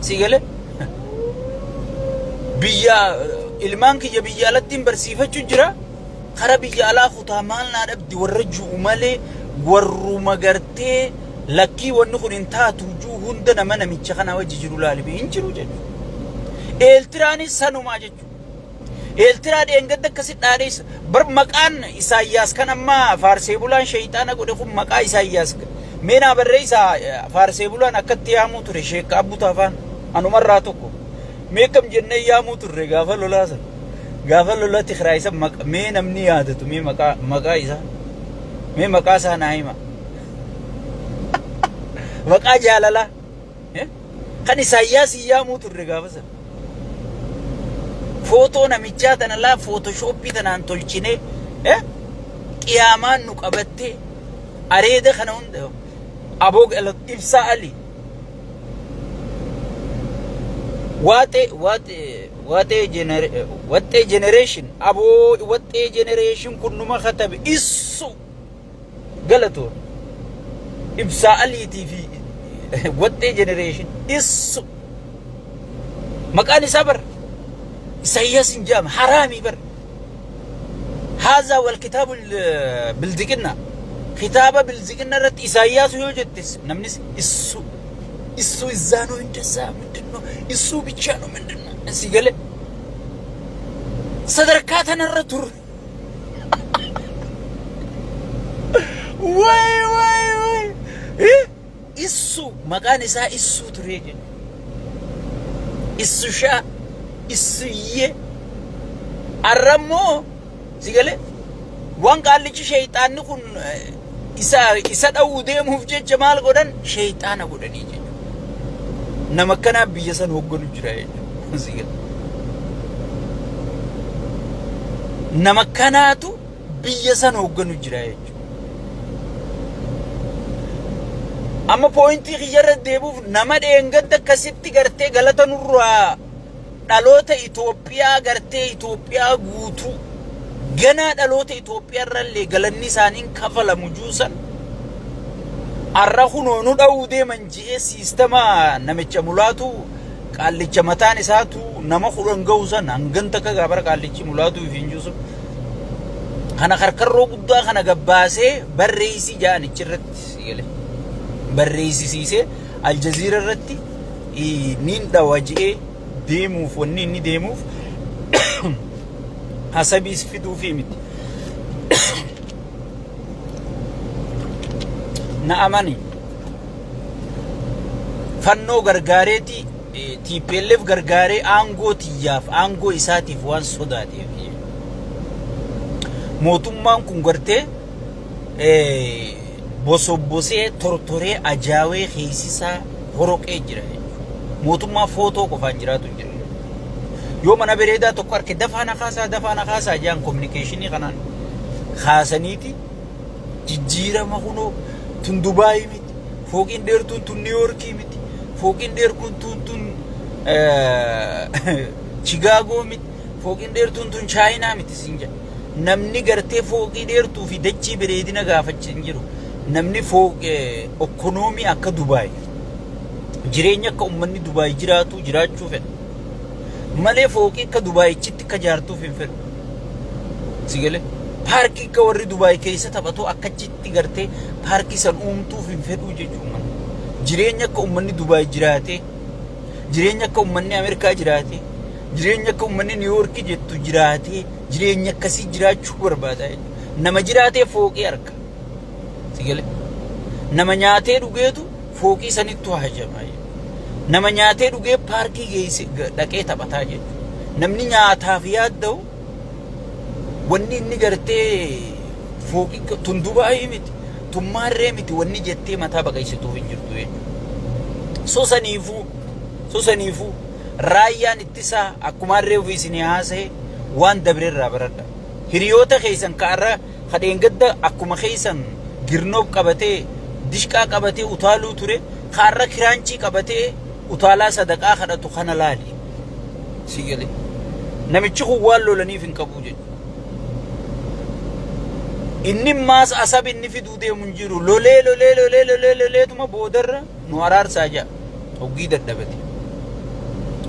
si galee biyya ilmaan kiyya biyya alatti hin barsiifachuu jira. Kara biyya alaa kutaa maal naa dhabdi warra ju'u malee warruma gartee lakkii wanni kun hin taatu juu hunda nama namicha kanaa wajji jiru laalime hin jiru jechuudha. Eeltiraanis sanumaa jechuudha. Eeltiraa dheengadda akkasi dhaadheessa. Bar maqaan Isaayyaas kan amma faarsee bulaan sheeyxaana godhe kun maqaa Isaayyaas. Mee naa barreessaa faarsee bulaan akkatti yaamuu ture sheekka Abbutaa faan anumarraa tokko. Mee akkam jennee yaamuu turre gaafa lolaa sana. Gaafa lola Tigraay san mee namni yaadatu mee maqaa maqaa isaa mee maqaa isaa naa hima. Maqaa jaalalaa eh? Kan Isaayyaas hin yaamuu turre gaafa sana. Footoo namichaa tana laa footooshooppii tanaan tolchinee eh? Qiyaamaan nu qabattee areeda kana hunda aboo ibsaa Ali Waaxee waaxee Waxee waxee generation aboo waxee generation kun numa katabe issu galatoon ibsaa aliitii fi waxee generation issu maqaan isaa bar isaayyaas hin jedhama haraamii bar haazaa wal kitaabu bildiqinna kitaaba bildiqinna irratti isaayyaas yoo jettes namnis issu እሱ እዛ ነው እንደዛ ምንድን ነው እሱ ብቻ ነው ምንድን ነው si galee sadarkaa tanarra turre way way way issu maqaan isaa issuu turee jedhu issushaa issuyyee arrammoo Si galee? Waan qaallichi sheeyxaanni kun isa isa dha'uu deemuuf jecha maal godhan? Sheeyxaana godhanii jechuudha. Nama akkanaa biyya san hoogganu jira jechuudha. Nama akkanaatu biyya san hoogganu jira jechuudha. Amma pooyintii kiyyarra deebi'uuf nama dheengadda akkasitti gartee galata nurraa dhaloota Itoophiyaa gartee Itoophiyaa guutuu ganaa dhaloota Itoophiyaa irrallee galanni isaaniin kafalamu juusan arra kunoo nu dha'uu deeman ji'ee siistama namicha mulaatu qaallicha mataan isaatu nama 10 ga'u san hangan takka gaabara qaallichi mulaatu ifiin juusu kana karkarroo guddaa kana gabbaasee barreessii ja'an ichirratti gale barreessisiisee aljaziira irratti niin dhawa je'ee deemuuf wanni inni deemuuf hasabiis fiduufii miti. Na amani. Fannoo gargaareeti TPLF gargaaree aangoo tiyyaaf aangoo isaatiif waan sodaateef. Mootummaan kun gartee bosobbosee tortoree ajaawee keessisaa horoqee jira jechuudha. Mootummaa footoo qofaan jiraatu hin jiru. Yoo mana bareedaa tokko arke dafaa na kaasaa dafaa na kaasaa jaan kominikeeshinii kanaan kaasaniiti jijjiirama kunoo tun Dubaayii miti fooqiin dheertuun tun Niiwoorkii miti fooqiin dheertuun tun tun Chigaagoo miti fooqiin dheertuun tun Chaayinaa miti siin jedha. Namni gartee fooqii dheertuu fi dachii bareedina gaafacha hin jiru. Namni okkonoomii akka Dubaay jireenya akka uummanni Dubaay jiraatu jiraachuu fedha. Malee fooqii akka Dubaayichitti akka jaartuuf hin fedhu. Si galee paarkii akka warri Dubaay keessa taphatu akkachitti gartee paarkii san uumtuuf hin fedhu jechuudha. Jireenya akka uummanni Dubaay jiraatee jireenya akka uummanni Ameerikaa jiraatee jireenya akka uummanni Niiwoorkii jettu jiraatee jireenya akkasii jiraachuu barbaada jechuudha. Nama jiraatee fooqii arga. Si galee? Nama nyaatee dhugeetu fooqii sanittu hajama jechuudha. Nama nyaatee dhugee paarkii geesse dhaqee taphataa jechuudha. Namni nyaataaf yaadda'u wanni inni gartee fooqii tun Dubaayii miti tun maarree miti wanni jettee mataa baqaysituuf hin jirtu jechuudha. So saniifuu so saniifuu Raayyaan ittisaa akkumaan reefu isinii haasa'e waan dabre irraa baradha. Hiriyoota keessan ka arra ka dheengadda akkuma keessan girnoob qabatee dishqaa qabatee utaaluu ture ka arra kiraanchii qabatee utaalaa sadaqaa kadhatu kana laali. Si galee. Namichi kun waan lolaniif hin qabu jechuudha. Inni maas asab inni fiduu deemu hin jiru. Lolee lolee lolee lolee loleetuma boodarra nu araarsaa ja'a. Hoggii dadhabate.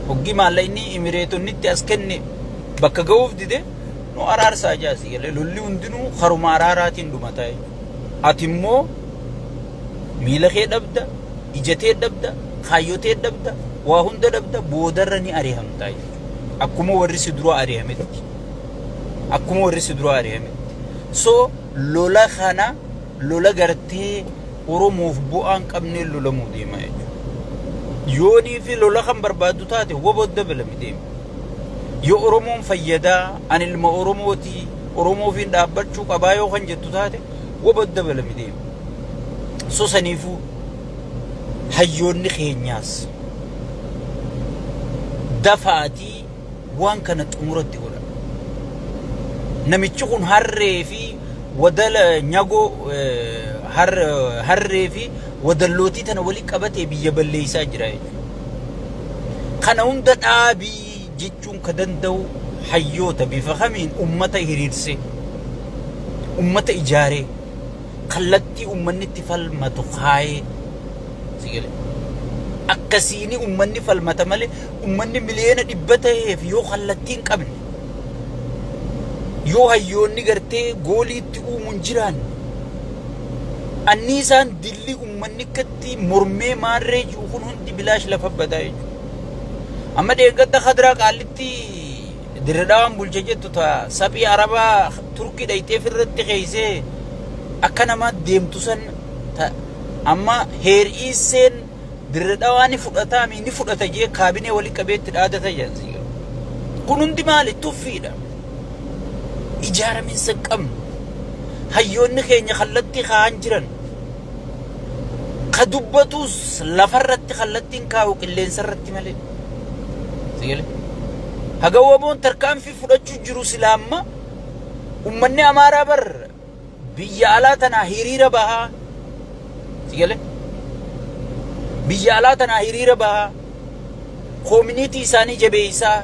Hoggii maallaqni imireetonnitti as kenne bakka ga'uuf dide nu araarsaa ja'a si galee. Lolli hundinuu karuma araaraatiin dhumataa jechuudha. Ati immoo miila kee dhabda, ija tee dhabda, kaayyoo tee dhabda, waa hunda dhabda boodarra ni ari'amtaa jechuudha. Akkuma warri si dura ari'ametti. Akkuma warri si dura ari'ametti. So lola kana lola gartee Oromoof bu'aa hin qabneen lolamuu deema jechuudha. Yoonii fi lola kan barbaaddu taate wbo dabalami deemi. Yoo Oromoon fayyadaa ani ilma Oromooti Oromoofiin dhaabbachuu qabaa yoo kan jettu taate wbo dabalami deemi. So saniifuu hayyoonni keenyaas dafaatii waan kana xumuratti godha. Namichi kun harree fi wadala nyagoo harree fi wadallootii tana wali qabatee biyya balleessaa jira jechuudha. Kana hunda dhaabii jechuun ka danda'u hayyoota bifa kamiin ummata hiriirsee ummata ijaaree kallattii ummanni itti falmatu kaayee si gale. Akkasiini ummanni falmata malee ummanni miliyoona 100 ta'eef yoo kallattii hin qabne yoo hayyoonni gartee goolii itti uumu hin jiraanne anniisaan dilli ummanni akkatti mormee maarree jiru kun hundi bilaash lafa badaa jechuudha. Amma deeggadda Khadraa Qaallitti Dirre Dhawaan bulcha jettu ta saphii Arabaa Turkii dhayxee firratti keeysee akka namaa deemtu san ta amma heer'iisseen Dirre Dhawaa ni fudhataa mii ni fudhata jee kaabinee wali qabee itti dhaadata jedhan sii galu. Kun hundi maali? Tuffiidha. Ijaaraminsa hin qabnu. Hayyoonni keenya kallattii kaa'an jiran. Ka dubbatus lafarratti kallattiin kaa'u qilleensarratti malee. Si galee? Haga WBOn tarkaanfii fudhachuu jiru silaa amma ummanni Amaaraa bar biyya alaa tanaa hiriira bahaa. Si galee? Biyya alaa tanaa hiriira bahaa. Koominiitii isaanii jabeessaa.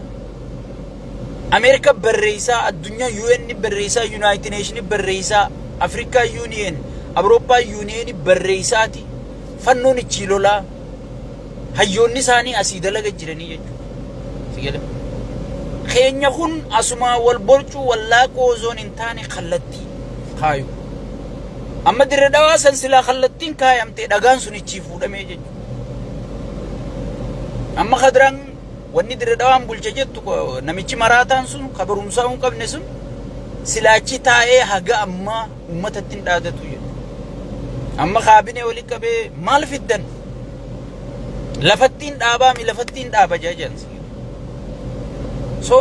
Ameerika barreessaa, addunyaa UN barreessaa, United Nation barreessaa, Afrikaa Union, Awurooppaa Union barreessaati. Fannoon ichii lolaa. Hayyoonni isaanii asii dalaga jiranii jechuudha. Si galee? Keenya kun asumaa wal borcuu wallaaquu osoo hin taane kallattii kaayu. Amma Dirre Dhawaa san silaa kallattiin kaayamtee dhagaan sun ichii fuudhamee jechuudha. Amma kadiraan wanni Dirre Dhawaan bulcha jettu namichi maraataan sun ka barumsaa hin qabne sun silaachi taa'ee haga ammaa uummatatti hin dhaadatu jedhu. Amma kaabinee wali qabee maal fiddan? Lafattiin dhaabaa mi lafattiin dhaaba jedhan. So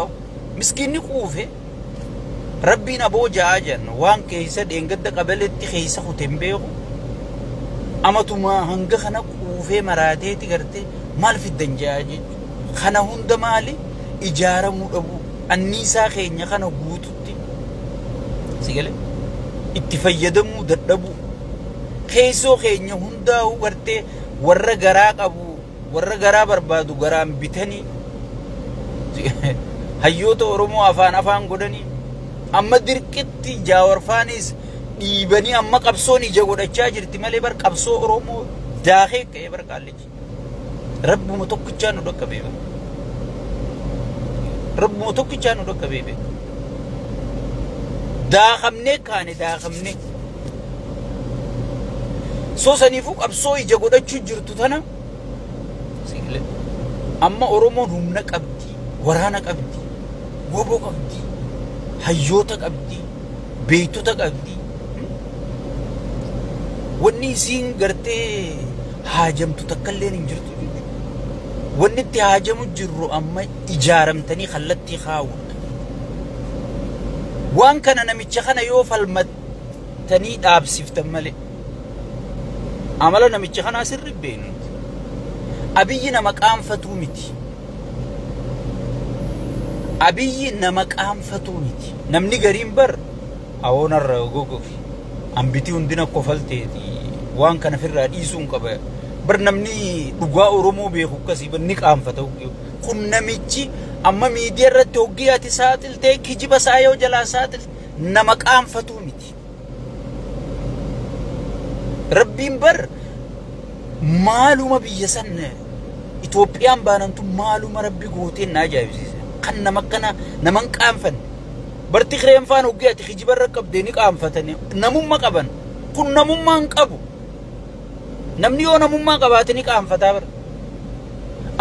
miskiinni quufe rabbiin aboo ja'a jedhan waan keessa dheengadda qabaletti keessa kute hin beeku. Amatumaa hanga kana quufee maraateeti gartee maal fiddan ja'a jechuudha. Kana hunda maali? Ijaaramuu dhabuu. Anniisaa keenya kana guututti si galee itti fayyadamuu dadhabuu. Keessoo keenya hundaa'uu gartee warra garaa qabu warra garaa barbaadu garaan bitanii hayyoota Oromoo afaan afaan godhanii amma dirqitti jaawarfaanis dhiibanii amma qabsoon ija godhachaa jirti malee bar qabsoo Oromoo daakee ka'ee bar qaallichi. Rabbuma tokkichaa nu dhaqqabee bar. Rabbuma tokkichaa nu dhaqqabee beeka. Daakamnee kaane daakamnee. Soo saniifuu qabsoo ija godhachuu jirtu tana sigilee. Amma Oromoon humna qabdi, waraana qabdi, woboo qabdi, hayyoota qabdi, beektota qabdi. Wanni isiin gartee haajamtu takka illee hin jirtu jechuudha. Wanni itti haajamu jirru amma ijaaramtanii kallattii kaa'uudha. Waan kana namicha kana yoo falmattanii dhaabsiftan malee amala namicha kanaa sirri beeknu. Abiyyi nama qaanfatuu miti. Abiyyi nama qaanfatuu miti. Namni gariin bar awoonarra gogogi. Ambitii hundina kofalteeti. Waan kana firraa dhiisuu hin qaba. Bar namni dhugaa Oromoo beeku akkasii bar ni qaanfata. Kun namichi amma miidiyaa irratti hoggii ati saaxiltee kijiba isaa yoo jalaa saaxilte nama qaanfatuu miti. Rabbiin bar maaluma biyya san Itoophiyaan baanantu maaluma rabbi gooteen na ajaa'ibsiise. Kan nama akkana nama hin qaanfanne. Bar Tigreen faan hoggii ati kijiba irra qabdee ni qaanfatanii namumma qaban. Kun namummaa hin qabu. Namni yoo namummaa qabaate ni qaanfataa bara.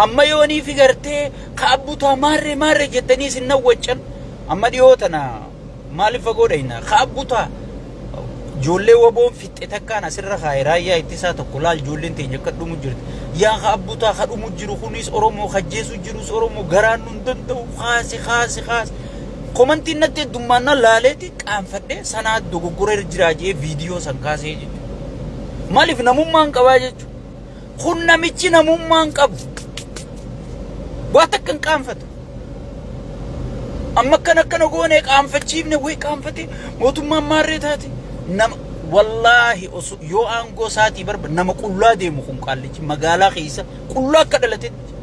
Amma yoo ni fi gartee ka abbutaa maarree maarree jettanii isin nawwaccan amma dhiyoo tana maaliif fagoo dhayna ka abbutaa ijoollee WBOn fixxe takkaan asirra kaa'e raayyaa ittisaa tokko laal ijoolleen teenya akka dhumu jirti. Yaa ka abbutaa ka dhumu jiru kunis Oromoo kajjeesu jirus Oromoo garaan nun danda'u kaasi kaasi kaasi. Komantiin natti heddummaannaan laaleeti qaanfadhee sanaa dogoggora irra jiraa jee viidiyoo san kaasee jechuudha. Maaliif namummaan qabaa jechuudha. Kun namichi namummaan qabu. Waa takka hin qaanfatu. Amma akkana akkana goonee qaanfachiifne wayi qaanfate mootummaan maarree taate. Nama wallaahi osoo yoo aangoo isaatii barba nama qullaa deemu kun qaallichi magaalaa keessa qullaa akka dhalatetti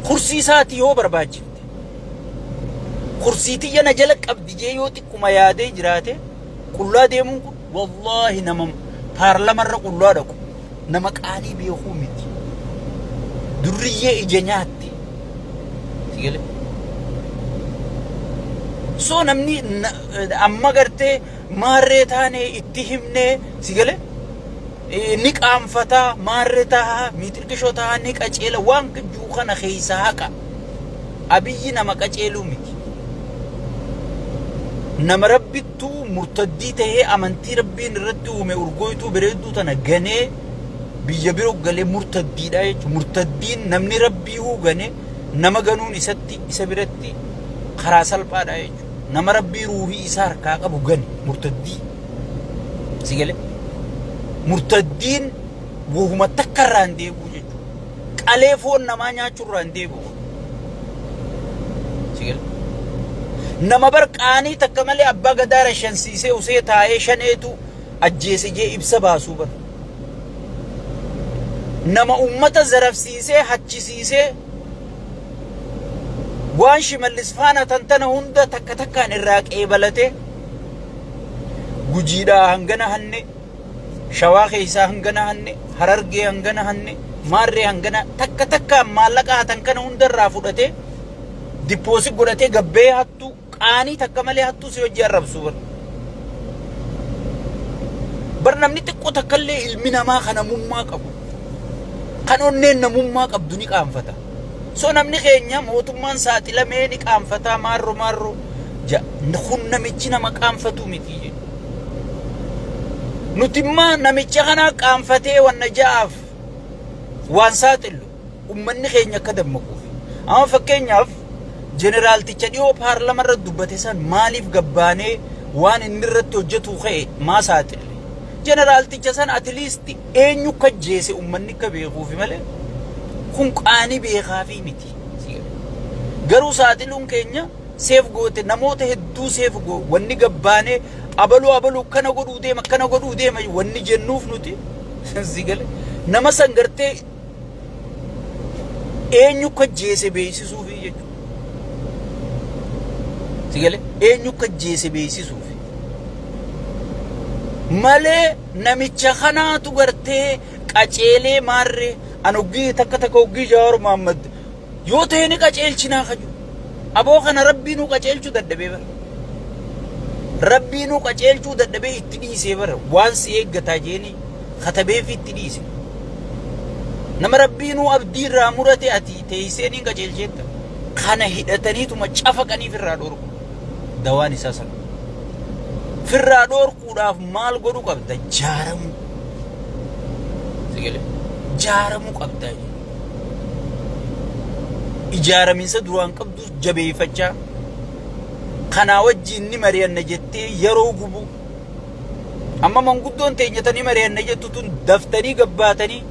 kursii isaatii yoo barbaachifte kursii tiyya na jala qabdi jee yoo xiqquma yaadee jiraate qullaa deemuun kun wallaahi nama paarlamarra qullaa dhaqu nama qaanii beekuu miti. Durriyyee ija nyaatte. Si galee? So namni amma gartee maarree taane itti himnee si galee? Ni qaanfataa maarree tahaa miixirqishoo tahaa ni qaceela waan juu kana keessa haqa. Abiyyi nama qaceeluu miti. Nama rabbittuu murtaddii tahee amantii rabbiin irratti uume urgooytuu bareedduu tana ganee biyya biro galee murtaddiidha jechuudha. Murtaddiin namni rabbii huu gane nama ganuun isatti isa biratti karaa salphaadha jechuudha. Nama rabbii ruuhii isaa harkaa qabu gane murtaddii. Si galee? Murtaddiin Wahuma takka irraa hin deebi'u jechuudha. Qalee foon namaa nyaachuu irraa hin deebi'u. Si gala? Nama bar qaanii takka malee abbaa gadaa rashansiisee usee taa'ee shaneetu ajjeese jee ibsa baasuu bar. Nama ummata zarafsiisee hachisiisee waan Shimallis faana tantana hunda takka takkaan irraa qeebalatee Gujiidhaa hangana hanne, Shawaa keessaa hangana hanne, Harargee hangana hanne, Maarree hangana takka takkaan maallaqa hatan kana hunda irraa fudhatee dippoosit godhatee gabbee hattuu qaanii takka malee hattuu si hojii arrabsu bar. Bar namni xiqqoo takkallee ilmi namaa kan namummaa qabu kan onneen namummaa qabdu ni qaanfata. So namni keenya mootummaan saaxilamee ni qaanfataa maarro maarro ja kun namichi nama qaanfatu miti jedhu. Nuti immoo namicha kanaa qaanfatee wanna ja'aaf waan saaxillu ummanni keenya akka dammaquuf. Amma fakkeenyaaf jeneraalticha dhiyoo paarlama irratti dubbate san maaliif gabbaanee waan inni irratti hojjetu ka'e maa saaxille? Jeneraalticha san at least eenyu akka ajjeese ummanni akka beekuufi malee kun qaanii beekaafii miti. Garuu saaxiluun keenya seef goote namoota hedduu seef goo wanni gabbaanee abaluu abaluu akkana godhuu deema akkana godhuu deema wanni jennuuf nuti si gale nama san gartee eenyu akka ajjeese beeksisuufi jechuudha. Si gale eenyu akka ajjeese beeksisuufi. Malee namicha kanaatu gartee qaceelee maarree an hoggii takka takka hoggii Jawaar Mohammad yoo ta'e ni qaceelchinaa kaju. Aboo kana rabbii nuu qaceelchuu dadhabee bara. Rabbii nuu qaceelchuu dadhabee itti dhiisee bara waan si eeggataa jeeni katabeefi itti dhiise. Nama rabbii nuu abdii irraa murate ati teessee niin qaceelcheetta. Kana hidhataniituma cafaqaniif irraa dhorku. Dawaan isaa sana. Firraa dhorkuudhaaf maal godhu qabda? Jaaramuu. Sigalee. Jaaramuu qabda. Ijaaraminsa duraan qabdus jabeeffachaa kanaa wajjin ni mari'anna jettee yeroo gubuu. Amma manguddoon teenya tani mari'anna jettu tun daftanii gabbaatanii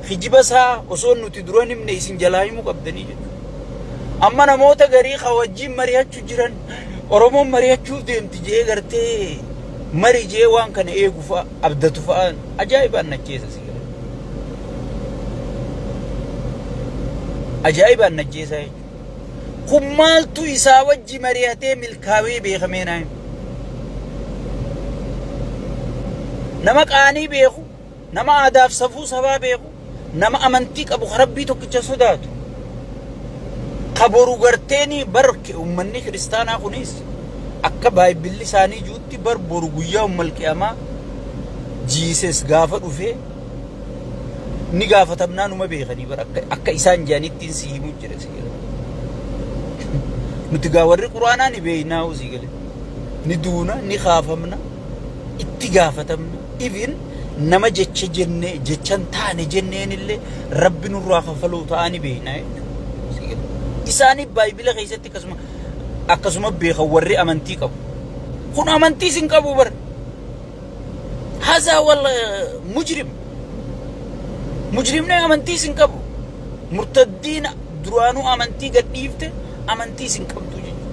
kijiba isaa osoo nuti dura hin himne isin jalaa himuu qabdanii jechuudha. Amma namoota garii ka wajjin mari'achuu jiran Oromoon mari'achuuf deemti jee gartee mari jee waan kana eegu fa'a abdatu fa'a ajaa'ibaan najjeessa si galee. Ajaa'ibaan najjeessa jechuudha. Kun maaltu isaa wajji mari'atee milkaawee beekamee naa himi. Nama qaanii beeku, nama aadaaf safuu sabaa beeku, nama amantii qabu ka rabbii tokkicha sodaatu. Ka boru garteeni bar ummanni kiristaanaa kunis akka baaybilli isaanii juutti bar boru guyyaa ummal qiyamaa jiises gaafa dhufee ni gaafatamnaa numa beekanii bar akka akka isaan jedhanittiin si himuu jira si gale. Nuti gaa warri quraanaa ni beeknaa si gale. Ni duuna ni kaafamna itti gaafatamna even nama jecha jennee jecha hin taane jenneen illee rabbi nurraa kafaluu ta'aa ni beekna jechuudha. Si gale. Isaanii baayibila keessatti akkasuma akkasuma beekan warri amantii qabu. Kun amantiis hin qabu bar. Hazaa wal mujrim. Mujrimni amantiis hin qabu. Murtaddiin duraanuu amantii gad dhiifte amantiis hin qabdu jechuudha.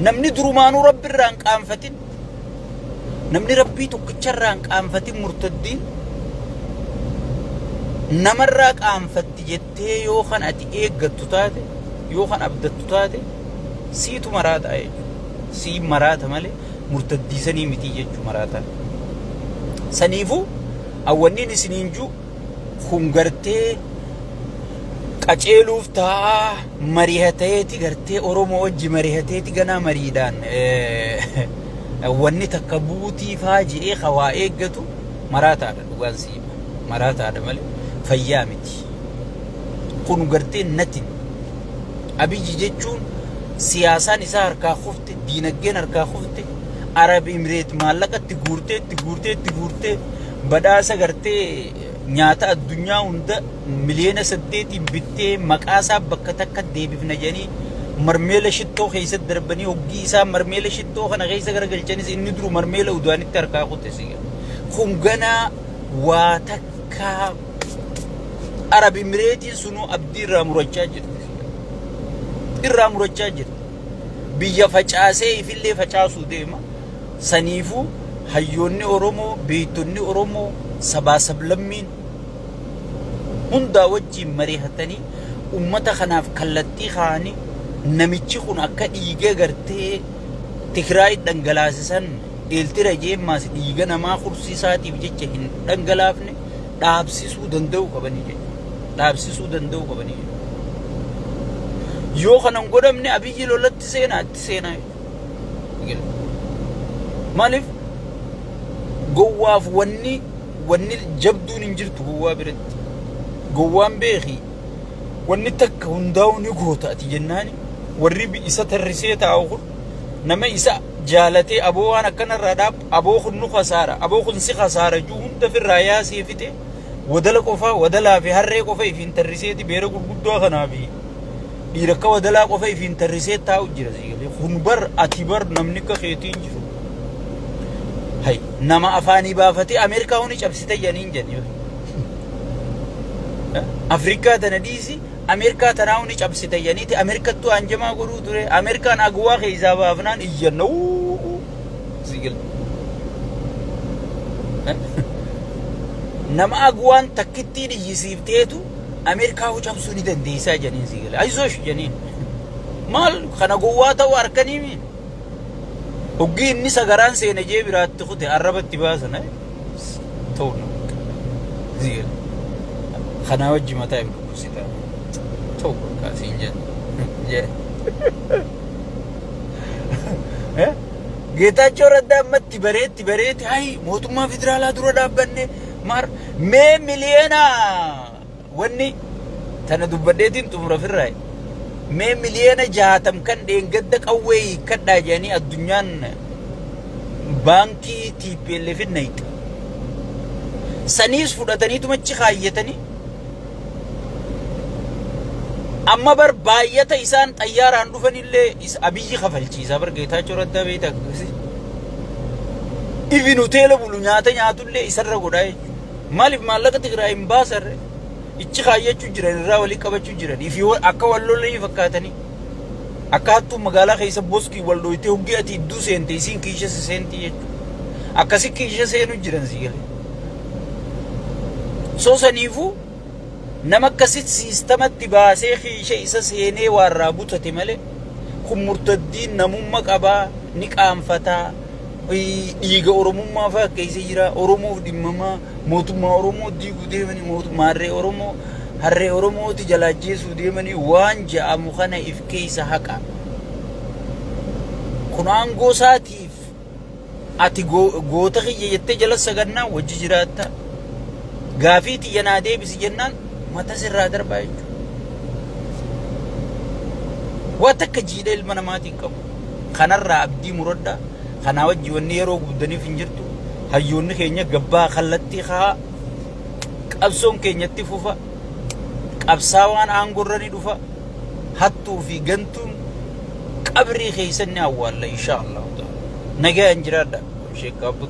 Namni durumaanuu rabbi irraa hin qaanfatin namni rabbii tokkicha irraa hin qaanfatin murtaddiin namarraa qaanfatti jettee yoo kan ati eeggattu taate yoo kan abdattu taate siitu maraataa jechuudha. Sii maraata malee murtaddiisanii mitii jechuu maraataan. Saniifuu awwanniin isiniin juu kun gartee qaceeluuf taa'aa mari'ateeti gartee Oromoo wajji mari'ateeti ganaa mariidhaan wanni takka buutii faa je'ee ka waa eeggatu maraataadha dhugaan sii hima. Maraataadha malee fayyaa miti. Kun gartee natin Abiyyi jechuun siyaasaan isaa harkaa kufte, diinagdeen harkaa kufte, Arab Imireet maallaqa itti guurtee itti guurtee itti guurtee badhaasa gartee nyaata addunyaa hunda miliyoona 8n bittee maqaa isaa bakka takka deebifna jedhanii marmeela shittoo keessatti darbanii hoggii isaa marmeela shittoo kana keessa garagalchanis inni duru marmeela udaanitti harkaa kute si. Kun ganaa Waa takkaa Arab Imireetiin sunuu abdii irraa murachaa jirti. Irraa murachaa jirti. Biyya facaasee ifillee facaasuu deema. Saniifuu hayyoonni Oromoo, beektonni Oromoo, sabaa sablammiin hundaa wajjiin marihatanii ummata kanaaf kallattii kaa'anii namichi kun akka dhiiga gartee Tigraay dhangalaase san Eeltira jeemmaas dhiiga namaa kursii isaatiif jecha hin dhangalaafne dhaabsisuu danda'uu qabanii jechuudha. Dhaabsisuu danda'uu qabanii jechuudha. Yoo kana hin godhamne Abiyyi lolatti seenaa itti seenaa jechuudha. Maaliif gowwaaf wanni wanni jabduun hin jirtu gowwaa biratti. Gowwaan beeki wanni takka hundaa'uu ni goota ati jennaani warri isa tarrisee taa'u kun nama isa jaalatee aboo waan akkanarraa dhaab aboo kun nu kasaara aboo kun si kasaara juu hunda firraa yaasee fixe wadala qofaa wadalaa fi harree qofa ifiin tarriseeti beera gurguddoo kanaa fi dhiira akka wadalaa qofa ifiin tarrisee taa'u jira si galee kun bar ati bar namni akka keetii hin jiru. Hay nama afaanii baafatee Ameerikaa huni cabsite jedhanii hin jedhani. Afrikaa tana dhiisi Ameerikaa tanaa huni cabsite jedhaniiti Ameerikattuu hanjamaa godhuu ture Ameerikaan agwaa keessaa baafnaan iyyanna uuu si galee. Nama agwaan takkittiin iyyisiifteetu Ameerikaa hoo cabsuu ni dandeessaa jedhaniin si galee. Ayizosh jedhaniin. Maal kana gowwaa ta'uu harkanii mi? Hoggii inni sagaraan seene jee biraatti kute arrabatti baasan. Ta'u na. Si galee. Kanaa wajji mataa if dhukkubsita. Ta'u bakka siin jedhe. Geetaachoo Raddaa ammatti bareetti bareetti hayi mootummaa federaalaa dura dhaabbanne maar mee miliyoona wanni tana dubbadheetiin xumura firraayi. Mee miliyoona 60 kan dheengadda qawwee hiikkadhaa jedhanii addunyaan baankii TPLF hin nayxe. Saniis fudhataniituma achi kaayyatanii amma bar baay'ata isaan xayyaaraan dhufanillee Abiyyi kafalchiisa bar Geetaachoo Raddaa beekta akkasii. Ifin hoteela bulu nyaata nyaatullee isarra godhaa jechuudha. Maaliif maallaqa Tigraay hin baasarre? Ichi kaayyachuu jiran irraa walii qabachuu jiran. Ifi akka wal lolanii fakkaatanii. Akka hattuun magaalaa keessa boskii wal dhooytee hoggii ati idduu seente isiin kiisha si seentii jechuudha. Akkasi kiisha seenuu jiran si galee. So saniifuu nama akkasitti siistamatti baasee kiisha isa seenee waarraa butate malee kun murtaddiin namumma qabaa ni qaanfataa dhiiga Oromummaa fa'aa keessa jira Oromoof dhimmamaa mootummaa Oromoo diiguu deemanii mootummaa harree Oromoo harree Oromooti jalaa ajjeesuu deemanii waan ja'amu kana if keessa haqa. Kun aangoo isaatiif ati goota kiyya jettee jala sagannaa wajji jiraatta. Gaafii tiyya naa deebisi jennaan mata sirraa darbaa jechuudha. Waa takka jiidha ilma namaatiin qabu. Kanarraa abdii muradhaa. Kanaa wajji wanni yeroo gubdaniif hin jirtu. Hayyoonni keenya gabbaa kallattii kaa qabsoon keenyatti fufa. Qabsaawaan aangorra ni dhufa. Hattuu fi gantuun qabrii keessan ni awwaalla insha Allahu ta'ala. Nagayaan jiraadha. Sheekh Abbuu.